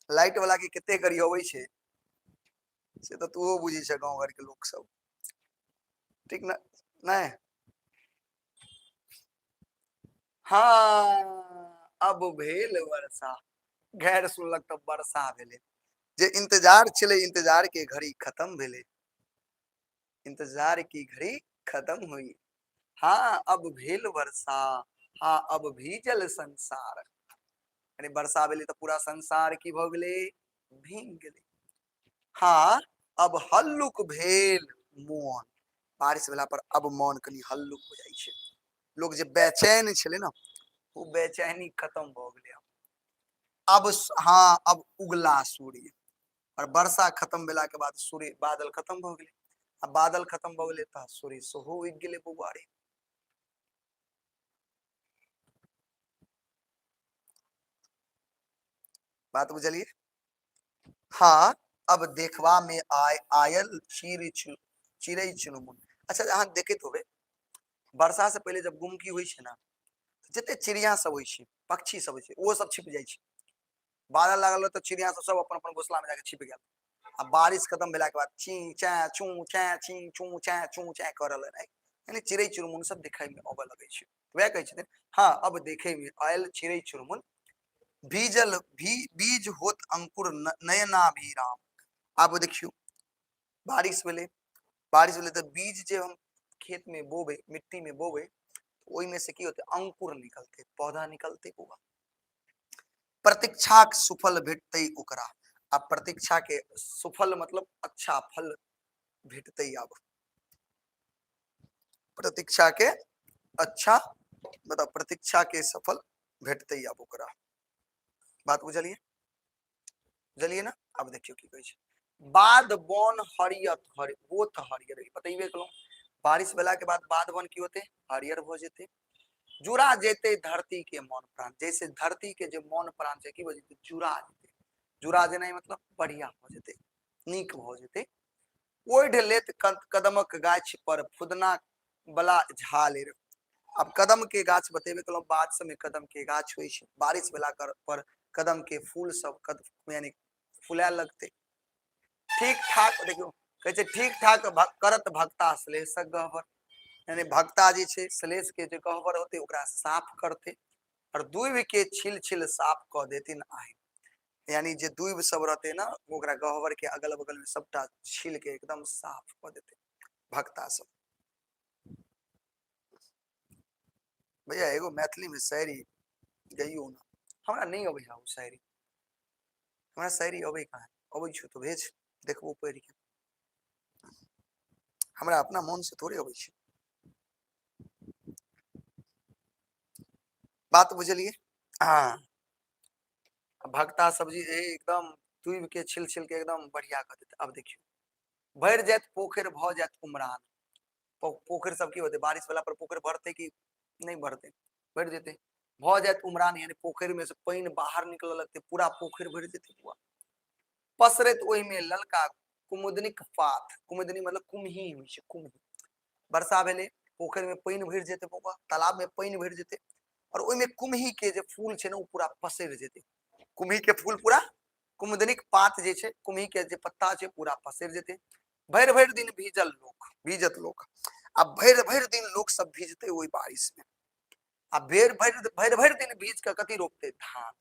लाइट वाला के कते गरियबै छै से तऽ तूहो बुझै छह, गाँव घर के लोक सब, ठीक ना? नहीं हाँ, अब भेल वर्षा, गैर सुनलक तऽ वर्षा भेलै। जे इंतजार छलै इंतजार के घड़ी खत्म भेलै, इंतजार की घड़ी खत्म हुई। हाँ अब भेल वर्षा, हाँ अब भीजल संसार। यानी वर्षा भेलै तऽ पूरा संसार की भऽ गेलै? भींग गेलै। हाँ अब हल्लुक भेल मोन। बारिश भेला पर अब मोन कनि हल्लुक हो जाइ छै। लोक जे बेचैन छलै ने, ओ बेचैनी खत्म भऽ गेलै अब। हाँ अब उगला सूर्य, और वर्षा खत्म भेला के बाद सूर्य बादल खत्म भऽ गेलै, आ बादल खत्म भऽ गेलै तऽ सूर्य सेहो उगि गेलै बौआ रे। बात बुझलियै? हाँ अब देखबा में आय आयल चीर चिड़ै चुनमुन। अच्छा, अहाँ देखैत होबै वर्षा से पहिले जब गुमकी होइ छै ना, जते चिड़िया सब होइ छै, पक्षी सब होइ छै, ओहो सब छिप जाइ छै। बादल लागल रहत तऽ चिड़िया सब सब अपन अपन घोसला में जाके छिप गेल। आ बारिश खत्म भेला के बाद ची चा चू चा ची चू चा चू चा करऽ लगै, यानी चिड़ै चुनमुन सब देखै में अबऽ लगै छै। वएह कहै छथिन, हाँ अब देखे में आयल चिड़ै चुनमुन, भीजल भी बीज होत अंकुर नयनाभिराम। आब देखियौ बारिश भेलै, बारिश भेलै तऽ बीज जे हम खेत में बोबै, मिट्टी में बोबै, ओहिमे से की होतै? अंकुर निकलतै, पौधा निकलतै बौआ। प्रतीक्षाक सुफल भेटतै ओकरा। आ प्रतीक्षा के सुफल मतलब अच्छा फल भेटतै। आब प्रतीक्षा के अच्छा मतलब प्रतीक्षा के सफल भेटतै आब ओकरा। बात बुझलियै? बुझलियै ना? आब देखियौ की कहै छै। बाध बन हरियत हरि होत हरियर, बतेबे केलहुँ। बारिश भेला के बाद बाध बन की होतै? हरियर भऽ जेतै। जुड़ा जेतै धरती के मन प्राण, जैसे धरती के जे मन प्राण छै की भऽ जेतै? जुड़ा जेतै। जुड़ा जेनाइ मतलब बढ़िया भऽ जेतै, नीक भऽ जेतै। ओढ़ि लेत कदमक गाछ पर फुदना बला झालरि। आब कदम के गाछ बतेबे केलहुँ, बाध सबमे कदम के गाछ होइ छै, बारिश भेला पर कदम के फूल सब यानी फुलाए लगतै। ठीक ठाक देखियौ कहै छै ठीक ठाक करत भक्ता श्लेषक गहबर, यानी भक्ता जे छै श्लेष के जे गहबर होतै ओकरा साफ करतै और दूबि के छिल छिल साफ कऽ देथिन आहि, यानी जे दूबि सब रहतै ने ओकरा गहबर के अगल बगल में सबटा छील के एकदम साफ कऽ देतै भक्ता सब। भैया एगो मैथिली में शायरी गइयो ना, हमरा नहीं अबै है ओ शायरी, हमरा शायरी अबै कहाँ, अबै छौ तो भेज देखबो पढ़ि के, हमरा अपना मन से थोड़े अबै छै। बात बुझलियै? हाँ भक्ता सब्जी एकदम तुबि के छिल छिल के एकदम बढ़िया कऽ देतै। आब देखियौ भरि जायत पोखरि, भऽ जायत उमरान, पोखरि सब की होतै, बारिश भेला पर पोखरि भरतै कि नहि भरतै, भरि जेतै, भऽ जायत उमरान, यानी पोखरि में से पानि बाहर निकलऽ लगतै, पूरा पोखरि भरि जेतै पूरा। पसरैत ओहिमे ललका कुमुदनीक पात, कुमुदनी मतलब कुम्ही होइ छै, कुम्ही। वर्षा भेलै, पोखरि में पानि भरि जेतै, बौआ तालाब में पानि भरि जेतै और ओहिमे कुम्ही के जे फूल छै ने ओ पूरा पसरि जेतै, कुम्ही के फूल पूरा कुमुदनीक पात जे छै, कुम्ही के जे पत्ता छै पूरा पसरि जेतै। भरि भरि दिन भीजल लोक, भीजत लोक, आ भरि भरि दिन लोक सब भीजतै ओहि बारिश में, आ भरि भरि भरि भरि दिन भीज के कथी रोपतै, धान।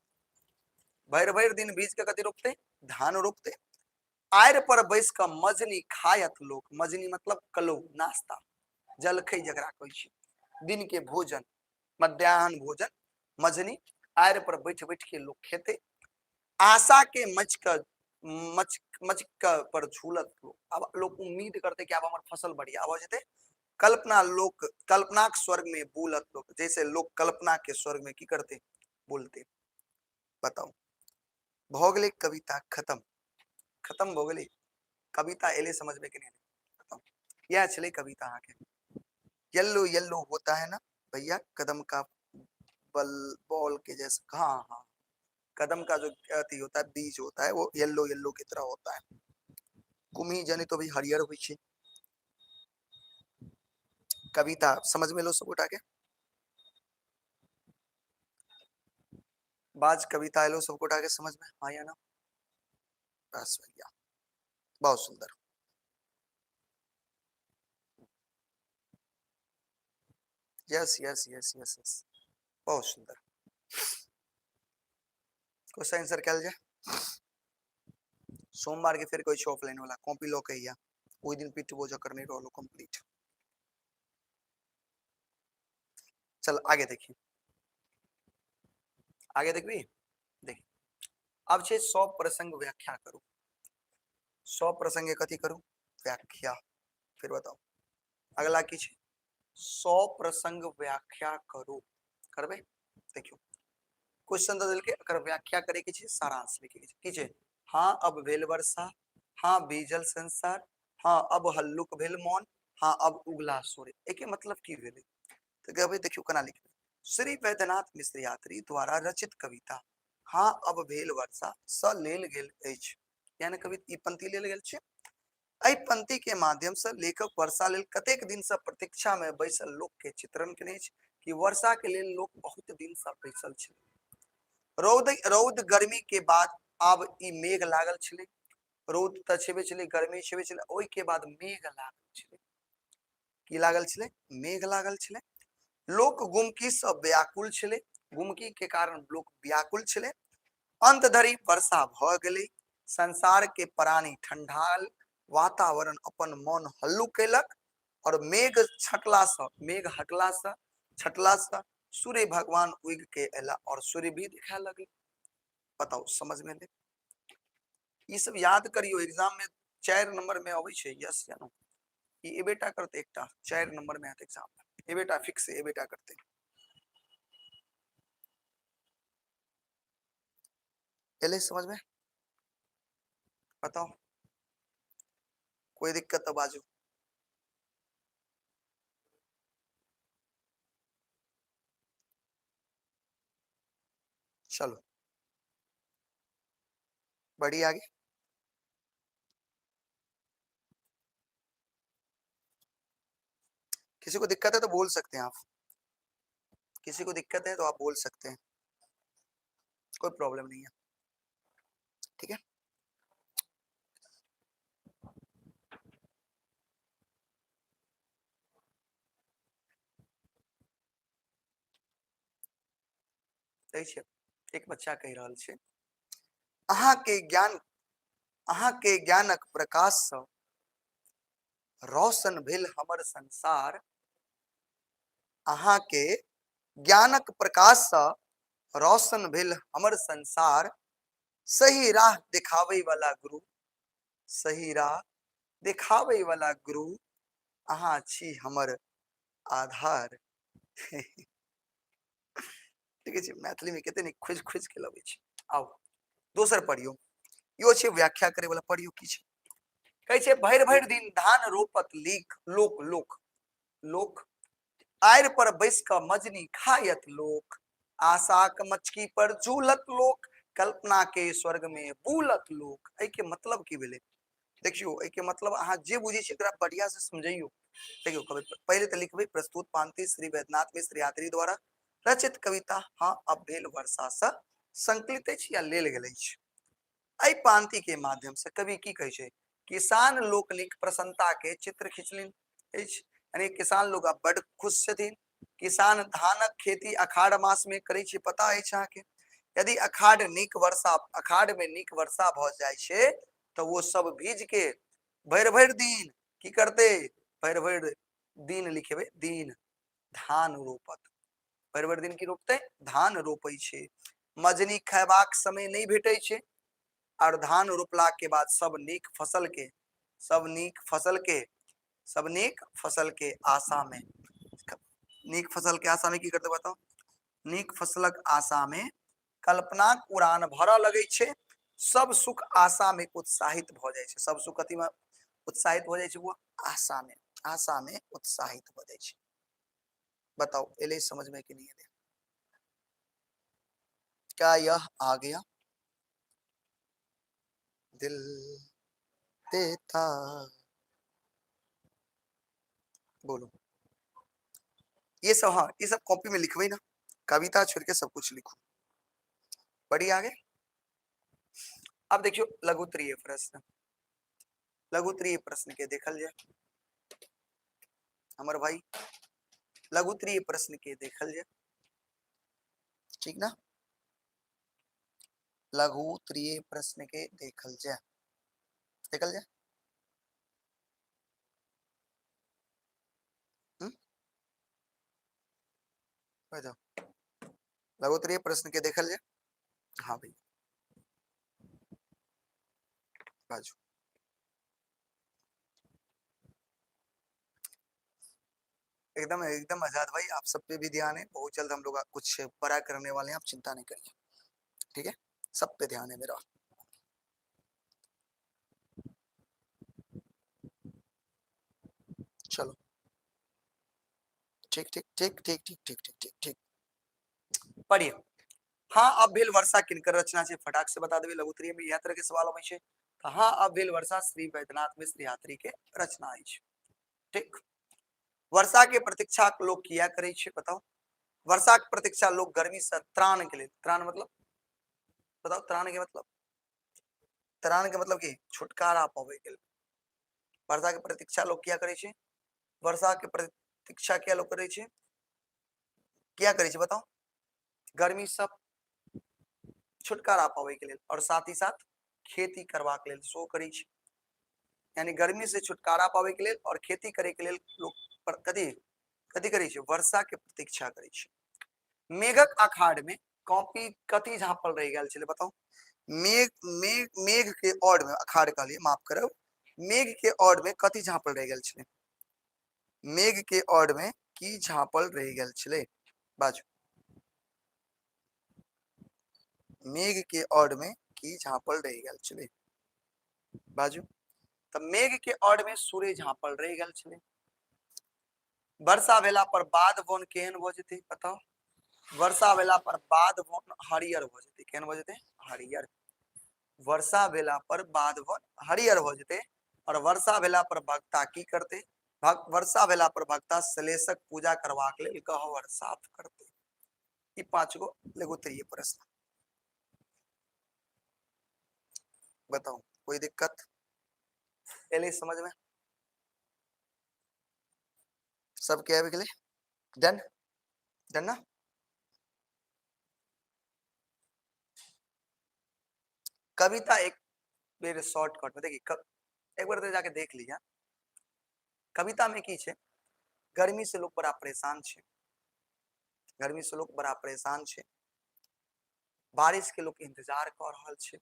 भरि भरि दिन भीज के कथी रोपतै, धान रोपतै। आरि पर बैस कऽ मजनी खायत लोक, मजनी मतलब कलौ, नाश्ता, जलखै जकरा कहै छी, दिन के भोजन, मध्याह्न भोजन, मजनी आरि पर बैठ बैठ के लोक खेतै। आशा के मच कऽ मच मच कऽ पर झूलत लोक, आब लोक उम्मीद करतै कि आब हमर फसल बढ़िया भऽ जेतै। कल्पना लोक, कल्पनाक स्वर्ग में बोलत लोक, जैसे लोक कल्पना के स्वर्ग में की करते, बोलते। बताउ भऽ गेलै कविता खत्म, खत्म भऽ गेलै कविता। एलै समझ में कि नहीं? बताउ इएह छलै कविता अहाँके। येलो येलो होता है ना भैया कदम का बल बॉल के जैसा, हाँ हाँ कदम का जो अथी होता है बीज होता है वो येलो येलो की तरह होता है। कुम्ही जनी तो भी हरियर होइ छै। कविता समझ में लो सब गोटा के? बाज कविता एलो सब गोटा के समझ में, हाँ या ना? बस भैया बहुत सुंदर। Yes yes yes yes yes बहुत सुंदर। क्वेश्चन आंसर कयल जाय। सोमवार के फेर कहै छै ऑफलाइन वाला कॉपी लऽ के अइया, ओहि दिन पिटबो जकर नहि रहलो कंप्लीट। चल आगे देखी, आगे देखबी, देखी अब छै सौ प्रसंग व्याख्या करू। सौ प्रसंग कथी करू, व्याख्या। फिर बताओ अगला की छै, सौ प्रसंग व्याख्या करू, करबै? देखियौ क्वेश्चन दऽ देलकै, एकर व्याख्या करे के छै, सारांश लिखे के छै। की छै? हाँ अब भेल वर्षा, हाँ भीजल संसार, हाँ अब हल्लुक भेल मोन, हाँ अब उगला सूर्य। एके मतलब की भेलै? तऽ कहबै देखियौ केना लिखबै। श्री वैद्यनाथ मिश्र यात्री द्वारा रचित कविता हाँ अब भेल वर्षा सँ लेल गेल अछि, यानी कविता ई पंक्ति लेल गेल छै। एहि पंक्ति के माध्यम से लेखक वर्षा लेल कतेक दिन से प्रतीक्षा में बैसल लोक के चित्रण केने अछि कि वर्षा के लेल लोक बहुत दिन से बैसल छलै। रौद रौद गर्मी के बाद आब ई मेघ लागल छलै, रौद तऽ छेबे छलै, गर्मी छेबे छलै, ओहि के बाद मेघ लागल छलै। की लागल छलै? मेघ लागल छलै। लोक गुमकी से व्याकुल छलै, गुमकी के कारण लोक व्याकुल छलै। अंत धरि वर्षा भऽ गेलै, संसार के प्राणी ठंडाल, वातावरण अपन मन हल्लुक कयलक और मेघ छटला से, मेघ हटला से, छटला से सूर्य भगवान उगि के अयला और सूर्य भी दिखाए लगले। बताउ समझ में एलै? ई सब याद करियो, एग्जाम में 4 नंबर में अबै छै, यस या नो? ई एबेटा करते, एकटा 4 नंबर में आयत एग्जाम में, एबेटा फिक्स एबेटा करते। एलै समझ में? बताओ कोई दिक्कत तो बाजू। चलो बढ़िए आगे। किसी को दिक्कत है तो बोल सकते हैं आप। किसी को दिक्कत है तो आप बोल सकते हैं, कोई प्रॉब्लम नहीं है, ठीक है। देखिए एक बच्चा कहि रहल छै, अहाँ के ज्ञानक प्रकाश सँ रोशन भेल हमर संसार, अहाँ के ज्ञानक प्रकाश सँ रोशन भेल हमर संसार, सही राह देखाबै वाला गुरु, सही राह देखाबै वाला गुरु, अहाँ छी हमर आधार। देखै छियै मैथिली में कते नीक खोजि खोजि के लबै छै। आउ दोसर पढ़ियौ, इहो छै व्याख्या करे वाला, पढ़ियौ की छै। कहै छै भरि भरि दिन धान रोपत लीक लोक, लोक लोक आड़ि पर बैस कऽ मजनी खायत लोक, आशाक मचकी पर झूलत लोक, कल्पना के स्वर्ग में बूलत लोक। एहि के मतलब की भेलै? देखियौ एहि के मतलब अहाँ जे बुझै छियै एकरा बढ़िया से समझैयौ। देखियौ कवि पहिले तऽ लिखबै प्रस्तुत पांति श्री वैद्यनाथ मिश्र यात्री द्वारा रचित कविता हाँ अब भेल वर्षा से संकलित अछि या लेल गेल अछि। एहि पांति के माध्यम से कवि की कहै छै? किसान लोकनिक प्रसन्नता के चित्र खिंचलनि अछि, यानी किसान लोग आब बड खुश छथिन। किसान धानक खेती अखाढ़ मास में करै छै, पता अछि अहाँके। यदि अखाढ़ नीक वर्षा, अखाढ़ में नीक वर्षा भऽ जाइ छै तऽ ओ सब भीज के भरि भरि दिन की करतै? भरि भरि दिन लिखेबै, दिन धान रोपत। भरि भरि दिन की रोपतै? धान रोपै छै। मजनी खयबाक समय नहि भेटै छै, और धान रोपला के बाद सब नीक फसल के, सब नीक फसल के, सब नीक फसल के आशा में, नीक फसल के आशा में की करतै बताउ? नीक फसलक आशा में कल्पनाक उड़ान भरऽ लगै छै, सब सुख आशा में उत्साहित भऽ जाइ छै। सब सुख कथी में उत्साहित भऽ जाइ छै? वो आशा में, आशा में उत्साहित भऽ जाइ छै। बताओ एलै समझ में कि नहीं एलै? क्या यह आ गया? दिल देता, बोलो ये सब। हाँ ये सब कॉपी में लिखबे ना, कविता छोड़ के सब कुछ लिखो। बढ़िया आगे। अब देखियो लघुत्तरीय प्रश्न, लघुत्तरीय प्रश्न के देखल जाए हमर भाई, लघुत्तरीय प्रश्न के देखल जाए, ठीक ना। लघुत्तरीय प्रश्न के देखल जाए, देखल जाए। बताओ लघुत्तरीय प्रश्न के देखल जाए। हाँ भाई बाजू। एकदम एकदम आजाद भाई, आप सब पे भी ध्यान है, बहुत जल्द हम लोग कुछ बड़ा करने वाले हैं, आप चिंता नहीं करिए, ठीक है, सब पे ध्यान है मेरा। चलो ठीक ठीक ठीक ठीक ठीक ठीक ठीक ठीक ठीक पढ़िए। हाँ अब भेल वर्षा किनकर रचना छै? फटाक से बता देबै, लघुत्तरीय में इएह तरह के सवाल अबै छै। तऽ हाँ अब भेल वर्षा श्री वैद्यनाथ मिश्र यात्री के रचना अछि, ठीक। वर्षा के प्रतीक्षा लोग किया करै छै बताउ? वर्षा के प्रतीक्षा लोग गर्मी से त्राण के लेल, त्राण मतलब बताउ, त्राण के मतलब, त्राण के मतलब की? छुटकारा पाबै के लेल। वर्षा के प्रतीक्षा लोग किया करै छै? वर्षा के प्रतीक्षा किया लोग करै छै? किया करै छै बताउ? गर्मी सब छुटकारा पाबै के लेल और साथ ही साथ खेती करबाक लेल सेहो करै छै। यानी गर्मी से छुटकारा पाबै के लेल और खेती करे के लेल लोग पर कथी कथी करै छै? वर्षा के प्रतीक्षा करै छै। मेघक अखाड़ में कॉपी कथी झाँपल रहि गेल छलै बताउ? मेघ मेघ मेघ के औड़ में, अखाड़ कहलियै माफ करब, मेघ के औड़ में कथी झाँपल रहि गेल छलै? मेघ के औड़ में की झाँपल रहि गेल छलै बाजू? मेघ के औड़ में की झाँपल रहि गेल छलै बाजू? तऽ मेघ के औड़ में सूर्य झाँपल रहि गेल छलै। वर्षा भेला पर बाध वन केहन भऽ जेतै बताउ? वर्षा भेला पर बाध वन हरियर भऽ जेतै। केहन भऽ जेतै? हरियर। वर्षा भेला पर बाध वन हरियर भऽ जेतै। और वर्षा भेला पर भक्ता की करतै? वर्षा भेला पर भक्ता सलेसक पूजा करबाक लेल गहवर साफ करतै। ई 5 गो लघुत्तरीय प्रश्न। बताओ कोई दिक्कत एलै समझ में? सबके आबि गेलै? डन डन ना? कविता एक बेर शॉर्टकट में देखिए, एक बार तो जाके देख लिया। कविता में की छै, गर्मी से लोग बड़ा परेशान छै, गर्मी से लोग बड़ा परेशान छै, बारिश के लोग इंतजार कर रहल छै,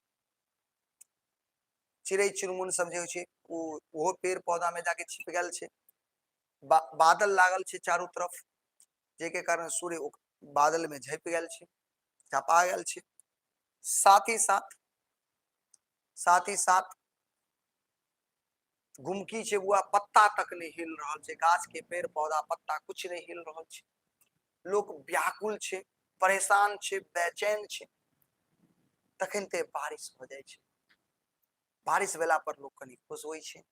चिड़ै चुनमुन सब जे होइ छै ओहो पेड़ पौधा में जाके छिप गेल छै, बादल लागल छै चारू तरफ, जाहिके कारण सूर्य बादल में झपि गेल छै, झपा गेल छै। साथ ही साथ गुमकी छै बुआ, पत्ता तक नहि हिल रहल छै, गाछ के पेड़ पौधा पत्ता कुछ नहि हिल रहल छै, लोक व्याकुल छै, परेशान छै, बेचैन छै। तखन ते बारिश भऽ जाइ छै, बारिश भेला पर लोक कनि खुश होइ छै,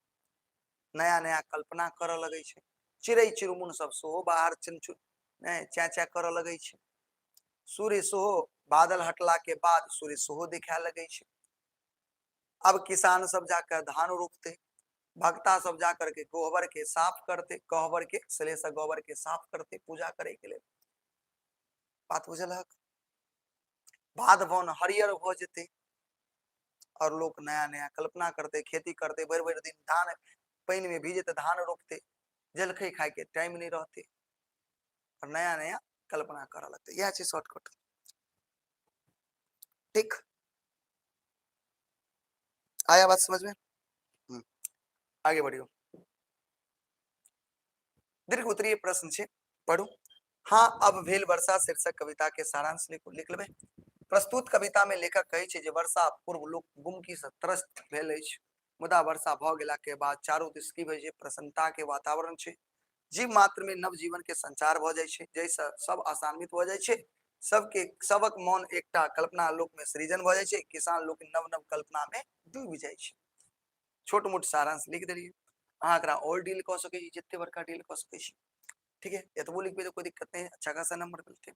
नया नया कल्पना करऽ लगै छै, चिड़ै चुनमुन सब सेहो बाहर चुन नहि चै चै करऽ लगै छै, सूर्य सेहो बादल हटला के बाद सूर्य सेहो दिखाए लगै छै। अब किसान सब जाकर धान रोपते, भक्ता सब जाकर के गोबर के साफ करते, गहबर के सलेसा गोबर के साफ करते पूजा करे के लिए। बात बुझलक? बाध वन हरियर भ जेते और लोग नया नया कल्पना करते, खेती करते, भरि भरि दिन धान पानि में भीजते, धान रोपते, जलखै खाय के टाइम नहीं रहते और नया नया कल्पना करऽ लगते। इएह छै शॉर्टकट। ठीक आया बात समझ में? आगे बढ़ियो। दीर्घ उत्तरीय प्रश्न छै, पढ़ू। हाँ अब भेल वर्षा शीर्षक कविता के सारांश लिखू, लिख लेबै। प्रस्तुत कविता में लेखक कहै छै जे वर्षा पूर्व लोक गुमकी से त्रस्त भेल अछि, मुदा वर्षा भऽ गेला के बाद चारू दिस की होइ छै, प्रसन्नता के वातावरण छै, जीव मात्र में नव जीवन के संचार भऽ जाइ छै, जाहिसँ सब आसान्वित भऽ जाइ छै, सबके सबक मन एकटा कल्पना लोक में सृजन भऽ जाइ छै, किसान लोक नव नव कल्पना में डूबि जाइ छै। छोट मोट सारांश लिख देलियै, अहाँ एकरा और डील कऽ सकै छी, जते बड़का डील कऽ सकै छी, ठीक है, एतबो लिखबै तऽ कोई दिक्कत नहीं है, अच्छा खासा नंबर मिलते।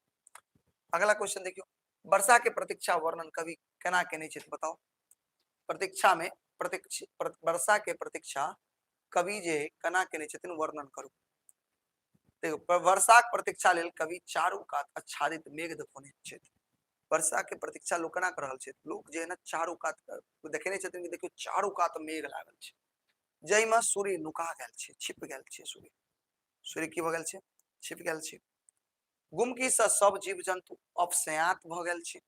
अगला क्वेश्चन देखियौ, वर्षा के प्रतीक्षा वर्णन कवि केना केने छथि बताओ। प्रतीक्षा में प्रतीक्ष वर्षा के प्रतीक्षा कवि जे केना केने छथिन वर्णन करू। देखो, वर्षाक प्रतीक्षा लेल कवि चारू कात आच्छादित मेघ देखौने छथि। वर्षा के प्रतीक्षा लोक केना कऽ रहल छथि? लोक जे है ना चारू कात देखेने छथिन कि देखियौ चारू कात मेघ लागल छै, जाहिमे सूर्य नुका गेल छै, छिप गेल छै। सूर्य, सूर्य की भऽ गेल छै? छिप गेल छै। गुमकी से सब जीव जन्तु अपसयात भऽ गेल छै,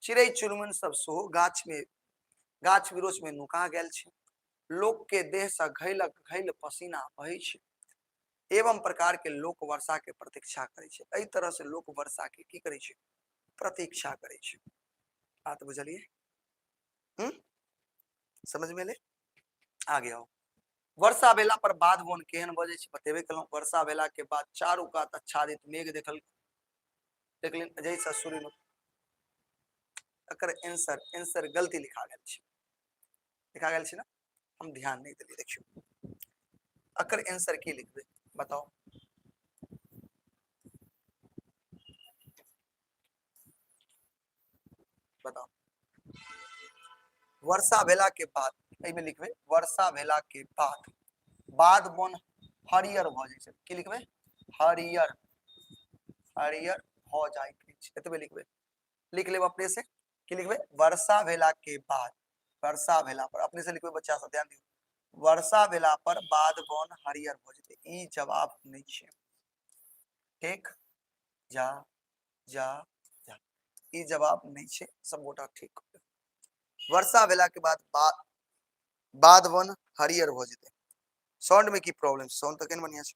चिड़ै चुनमुन सब सेहो गाछ में, गाछ वृक्ष में नुका गेल छै, लोक के देह से घैलक घैल पसीना बहै छै। एवं प्रकार के लोक वर्षा के प्रतीक्षा करै छै। एहि तरह से लोक वर्षा के की करै छै? प्रतीक्षा करै छै। बात बुझलियै? समझ में एलै? आगे आओ। वर्षा भेला पर बाध वन केहन भऽ जाइ छै बतेबे केलहुँ। वर्षा भेला के बाद चारू कात आच्छादित मेघ देखलनि, जाहिसँ सूर्य एकर एंसर गलती लिखा गेल छै, लिखा गेल छै ना, हम ध्यान नहीं देलियै। देखियौ एकर एंसर की लिखबै बताओ। बताओ, वर्षा भेला के बाद एहिमे लिखबै वर्षा भेला के बाद बाध वन हरियर भऽ जाइ छै। की लिखबै? हरियर, हरियर भऽ जाइत अछि, एतबे लिखबै। लिख लेब अपने से। की लिखबै? वर्षा भेला के बाद, वर्षा भेला पर अपने से लिखबै, बच्चा सब ध्यान दियौ, वर्षा भेला पर बाध वन हरियर भऽ जेतै। ई जवाब नहि छै। ठीक, जा जा जा, ई जवाब नहि छै, सब गोटा ठीक। वर्षा भेला के बाद बाध वन हरियर भऽ जेतै। साउंड में की प्रॉब्लम? साउंड तऽ केहन बढ़िया छै।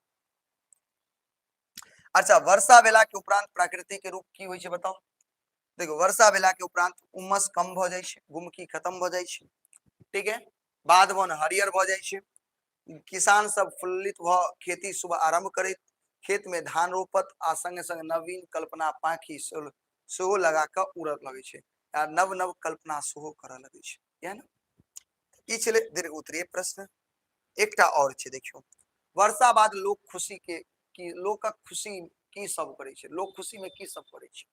अच्छा, वर्षा भेला के उपरांत प्रकृति के रूप की होइ छै बताओ। देखो, वर्षा भेला के उपरांत उमस कम भऽ जाइ छै, गुमकी खत्म भऽ जाइ छै, ठीक है, बाध वन हरियर भऽ जाइ छै, किसान सब फुल्लित भऽ खेती शुभ आरंभ करैत खेत में धान रोपत आ संगे संगे नवीन कल्पना पाखी सेहो लगा कऽ उड़ऽ लगै छै आ नव नव कल्पना सेहो करऽ लगै छै। इएह ने ई छलै दीर्घ उत्तरीय प्रश्न। एकटा और छै, देखियौ, वर्षा बाद लोक खुशी के की, लोकक खुशी की सब करै छै, लोक खुशी में की सब करै छै।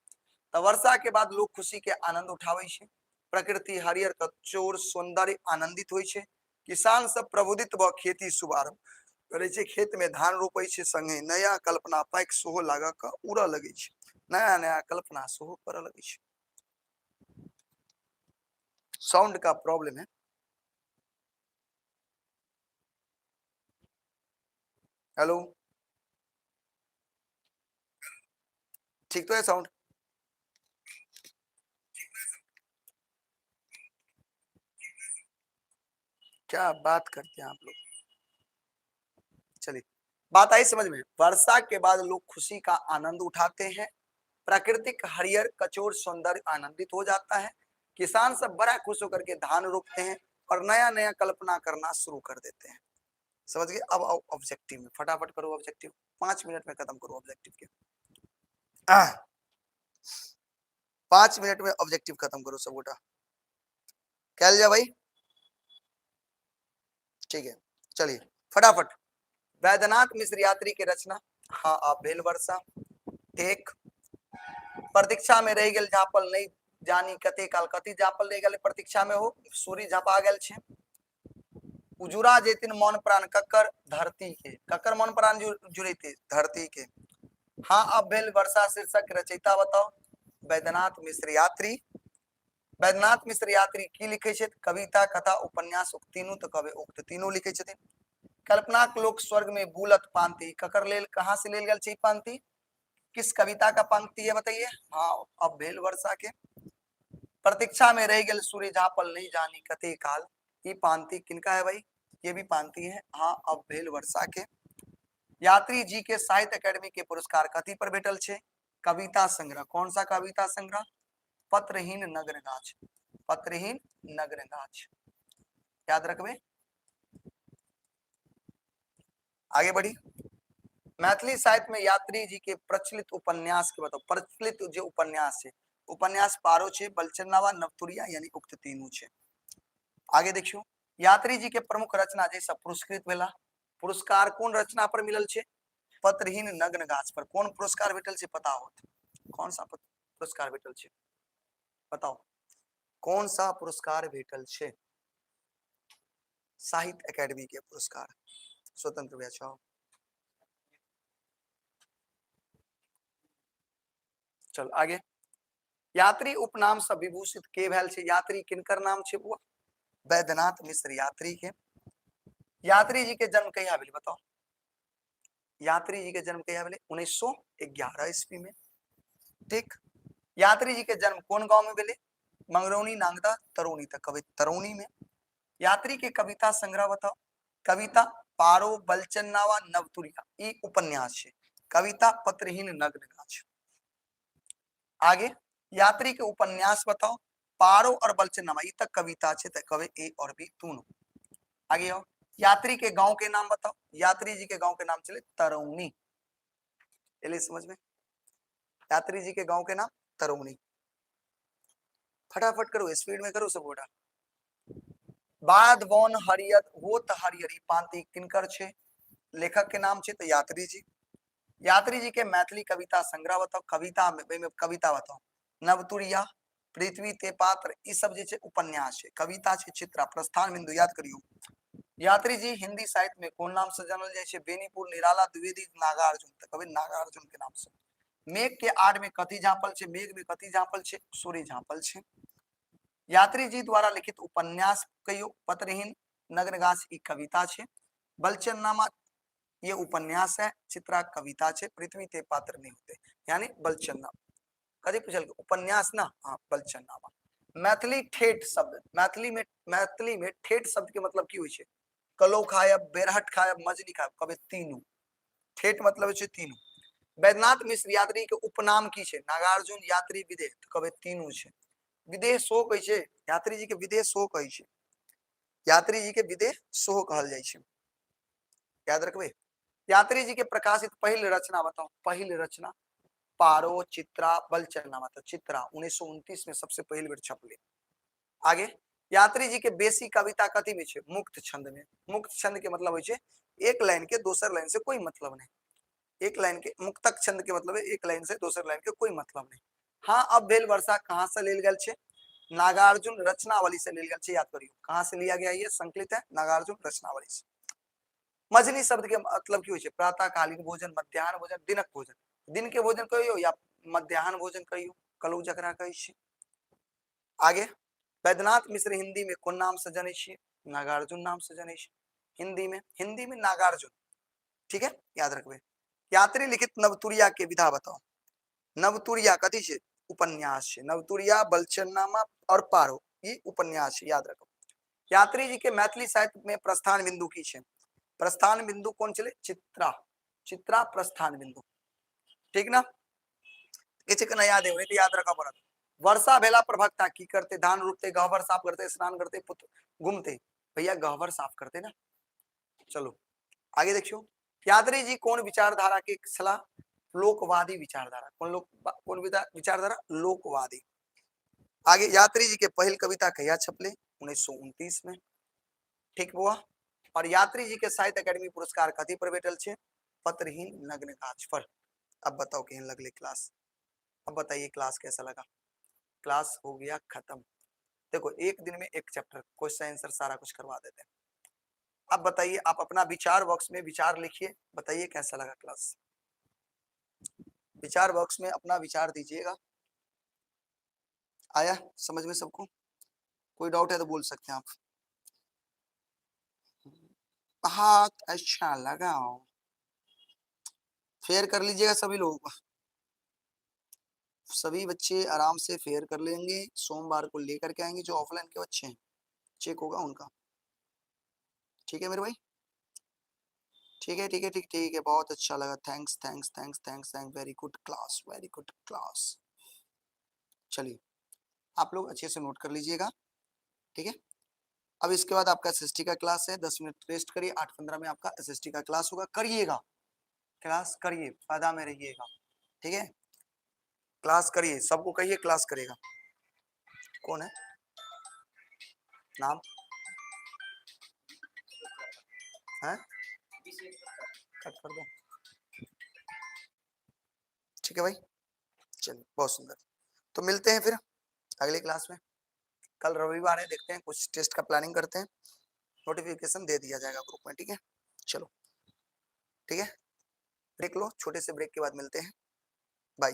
तऽ वर्षा के बाद लोग खुशी के आनंद उठाबै छै, प्रकृति हरियर कचोर सौंदर्य आनंदित होइ छै, किसान सब प्रबुद्धित भऽ खेती शुभारंभ करै छै, खेत में धान रोपै छै, संगे नया कल्पना पाकि सेहो लागऽ कऽ उड़ऽ लगै छै, नया नया कल्पना सेहो करऽ लगै छै। साउंड का प्रॉब्लम है। हेलो, ठीक तो है साउंड? क्या बात करते हैं आप लोग। चलिए, बात आई समझ में। वर्षा के बाद लोग खुशी का आनंद उठाते हैं, प्राकृतिक हरियर कचोर सौंदर्य आनंदित हो जाता है, किसान सब बड़ा खुश होकर के धान रोपते हैं और नया नया कल्पना करना शुरू कर देते हैं। समझ गए? अब आओ ऑब्जेक्टिव में, फटाफट करो ऑब्जेक्टिव, 5 मिनट में खत्म करो ऑब्जेक्टिव के। 5 मिनट में ऑब्जेक्टिव खत्म करो सब गोटा। कह लिया भाई? ठीक है, चलिए फटाफट। वैद्यनाथ मिश्र यात्री के रचना, हाँ आप भेल वर्षा। एक प्रतीक्षा में रह गेल झापल नहीं जानी कते काल, कति झापल रह गेल प्रतीक्षा में हो, सूर्य झपा गेल छे। उजुरा जेतिन मन प्राण ककर, धरती के। ककर मन प्राण जुड़ेते? धरती के। हाँ अब भेल वर्षा शीर्षक रचयिता बताओ। वैद्यनाथ मिश्र यात्री। वैद्यनाथ मिश्र यात्री की लिखे छथि? कविता, कथा, उपन्यास, उक्त तीनू, तो कहबे उक्त तीनू लिखे छथिन। कल्पनाक लोक स्वर्ग में बुलत पांति ककर लेल, कहाँ से लेल गेल छै पांति, किस कविता का पंक्ति है बताइए? हाँ अब भेल वर्षा के। प्रतीक्षा में रह गेल सूर्य झापल नहीं जानी कते काल, ई पांति किनका है भाई? ये भी पांति है। हाँ अब भेल वर्षा के। यात्री जी के साहित्य अकेडमी के पुरस्कार कथी पर भेटल छे? कविता संग्रह। कौन सा कविता संग्रह? पत्रहीन नग्न गाछ। पत्रहीन नग्न गाछ, याद रखबे। आगे बढ़ी। मैथिली साहित्य में यात्री जी के प्रचलित उपन्यास के बताओ। प्रचलित जो उपन्यास है, उपन्यास पारो छे, बलचननामा, नवतुरिया, यानी उक्त तीनू छे। आगे देखियो, यात्री जी के प्रमुख रचना जैसा पुरस्कृत भेला, पुरस्कार कोन रचना पर मिलल छे? पत्रहीन नग्न गाछ पर। कोन पुरस्कार भेटल छे पता होत? कौन सा पुरस्कार भेटल छे बताओ? कौन सा पुरस्कार भेटल छे? साहित्य अकेडमी के पुरस्कार। स्वतंत्र व्याख्या। चल आगे। यात्री उपनाम से विभूषित के भेल छे? यात्री किनकर नाम छे बुआ? वैद्यनाथ मिश्र यात्री के। यात्री जी के जन्म कहिया भेल बताओ? यात्री जी के जन्म कहिया भेलै? 1911 ईस्वी में। ठीक। यात्री जी के जन्म कोन गांव में भेलै? मंगरौनी, नांगदा, तरौनी तक कहबै तरौनी में। यात्री के कविता संग्रह बताओ। कविता पारो, बलचन्नावा, नवतुरिया, ई उपन्यास है। कविता पत्रहीन नग्न गाछ। आगे यात्री के उपन्यास बताओ। पारो और बलचन्नावा, ई तक कविता छे त कहबै ए और बी दोनों। आगे आओ, यात्री के गांव के नाम बताओ। यात्री जी के गांव के नाम चले तरौनी। एले समझ में? यात्री जी के गांव के नाम तरौनी। फटाफट करो, स्पीड में करो सब गोटा। बाद वन हरियर होत हरियरी पांति किनकर छे? लेखक के नाम छे तो यात्री जी। यात्री जी के मैथिली कविता संग्रह बताओ। कविता में, में कविता बताओ। नवतुरिया, पृथ्वी ते पात्र, ई सब जे छे उपन्यास छे। कविता छे चित्रा, प्रस्थान बिंदु याद करियो। यात्री जी हिंदी साहित्य में कोन नाम से जानल जाय छे? बेनीपुर, निराला, द्विवेदी, नागार्जुन। तो कभी नागार्जुन के नाम से। मेघ के आड़ में कथी झांपल छे? मेघ में कथी झांपल छे? सूर्य झांपल छे। यात्री जी द्वारा लिखित उपन्यास कहियो। पत्रहीन नग्न गाछ ई कविता छे। बलचननामा ये उपन्यास है। चित्रा कविता छे। पृथ्वी ते पात्र नहीं होते, यानी बलचन्ना। कथी पूछल? उपन्यास ना? हाँ, बलचन्नामा। मैथिली ठेठ शब्द, मैथिली में ठेठ शब्द के मतलब की होइ छे? कलो खायब, बेरहट खायब, मजनी खायब, कभी तीनू। ठेठ मतलब छै तीनू। वैद्यनाथ मिश्र यात्री के उपनाम की छे? नागार्जुन, यात्री, विदेह, तो कभी तीनू छे। विदेह सो कहै छे, यात्री जी के विदेह सो कहै छे। यात्री जी के विदेह सो कहल जाइ छे, याद रखबे। यात्री जी के प्रकाशित पहिल रचना बताओ। पहिल रचना पारो, चित्रा, बलचन्नामा। तो चित्रा 1929 में सबसे पहिल बेर छपले। आगे यात्री जी के बेसी कविता कथी में छे? मुक्त छंद में। मुक्त छंद के मतलब होइ छे एक लाइन के दोसर लाइन से कोई मतलब नहीं। एक लाइन के मुक्तक छंद के मतलब है एक लाइन से दोसर लाइन के कोई मतलब नहीं। हाँ अब भेल वर्षा कहाँ से लेल गेल छै? नागार्जुन रचनावली से लेल गेल छै, याद करियो। कहाँ से लिया गया? ये संकलित है नागार्जुन रचनावली से। मझली शब्द के मतलब की होइ छै? प्रातःकालीन भोजन, मध्याह्न भोजन, दिनक भोजन। दिन के भोजन कहियो या मध्याह्न भोजन कहियो, कलौ जकरा कहै छै। आगे वैद्यनाथ मिश्र हिंदी में कोन नाम से जनै छियै? नागार्जुन नाम से जनै छै हिंदी में, हिंदी में नागार्जुन, ठीक है, याद रखबै। यात्री लिखित नवतुरिया के विधा बताओ। नवतुरिया कथी छै? उपन्यास छै। नवतुरिया, बलचननामा और पारो, ई उपन्यास छै, याद रखो। यात्री जी के मैथिली साहित्य में प्रस्थान बिंदु की छै? प्रस्थान बिंदु कोन छलै? चित्रा, चित्रा प्रस्थान बिंदु, ठीक ना? किछु के याद है तो याद रखऽ पड़त। वर्षा भेला पर भक्ता की करते? धान रोपते, गहबर साफ करते, स्नान करते, पुत्र घूमते। भैया गहबर साफ करते ना। चलो आगे देखियो, यात्री जी कौन विचारधारा के छला? लोकवादी विचारधारा। कौन लोक, कौन विचारधारा? लोकवादी। आगे यात्री जी के पहिल कविता कहिया छपले? 1929 में, ठीक बुआ। और यात्री जी के साहित्य अकादमी पुरस्कार कथी पर भेटल छै? पत्रहीन नग्न गाछ पर। अब बताओ केहन लगले क्लास? अब बताइए क्लास कैसा लगा? क्लास हो गया खत्म। देखो एक दिन में एक चैप्टर, क्वेश्चन आंसर सारा कुछ करवा देते हैं। अब बताइए, आप अपना विचार बॉक्स में विचार लिखिए, बताइए कैसा लगा क्लास। विचार बॉक्स में अपना विचार दीजिएगा। आया समझ में सबको? कोई डाउट है तो बोल सकते हैं आप। बहुत अच्छा लगा, फेयर कर लीजिएगा सभी लोगों का। सभी बच्चे आराम से फेयर कर लेंगे। सोमवार को लेकर के आएंगे जो ऑफलाइन के बच्चे हैं, चेक होगा उनका, ठीक है मेरे भाई? ठीक है, ठीक है, ठीक, ठीक है, बहुत अच्छा लगा। Thanks thanks thanks thanks thanks, very good class, very good class. चलिए आप लोग अच्छे से नोट कर लीजिएगा, ठीक है। अब इसके बाद आपका एसएसटी का क्लास है, 10 मिनट रेस्ट करिए, 8:15 में आपका एसएसटी का क्लास होगा। करिएगा क्लास, करिए, फायदा में रहिएगा, ठीक है। क्लास करिए, सबको कहिए क्लास करेगा। कौन है नाम? है कट कर दो, ठीक है भाई। चलिए बहुत सुंदर, तो मिलते हैं फिर अगली क्लास में। कल रविवार है, देखते हैं कुछ टेस्ट का प्लानिंग करते हैं, नोटिफिकेशन दे दिया जाएगा ग्रुप में, ठीक है। चलो ठीक है, ब्रेक लो, छोटे से ब्रेक के बाद मिलते हैं। बाय।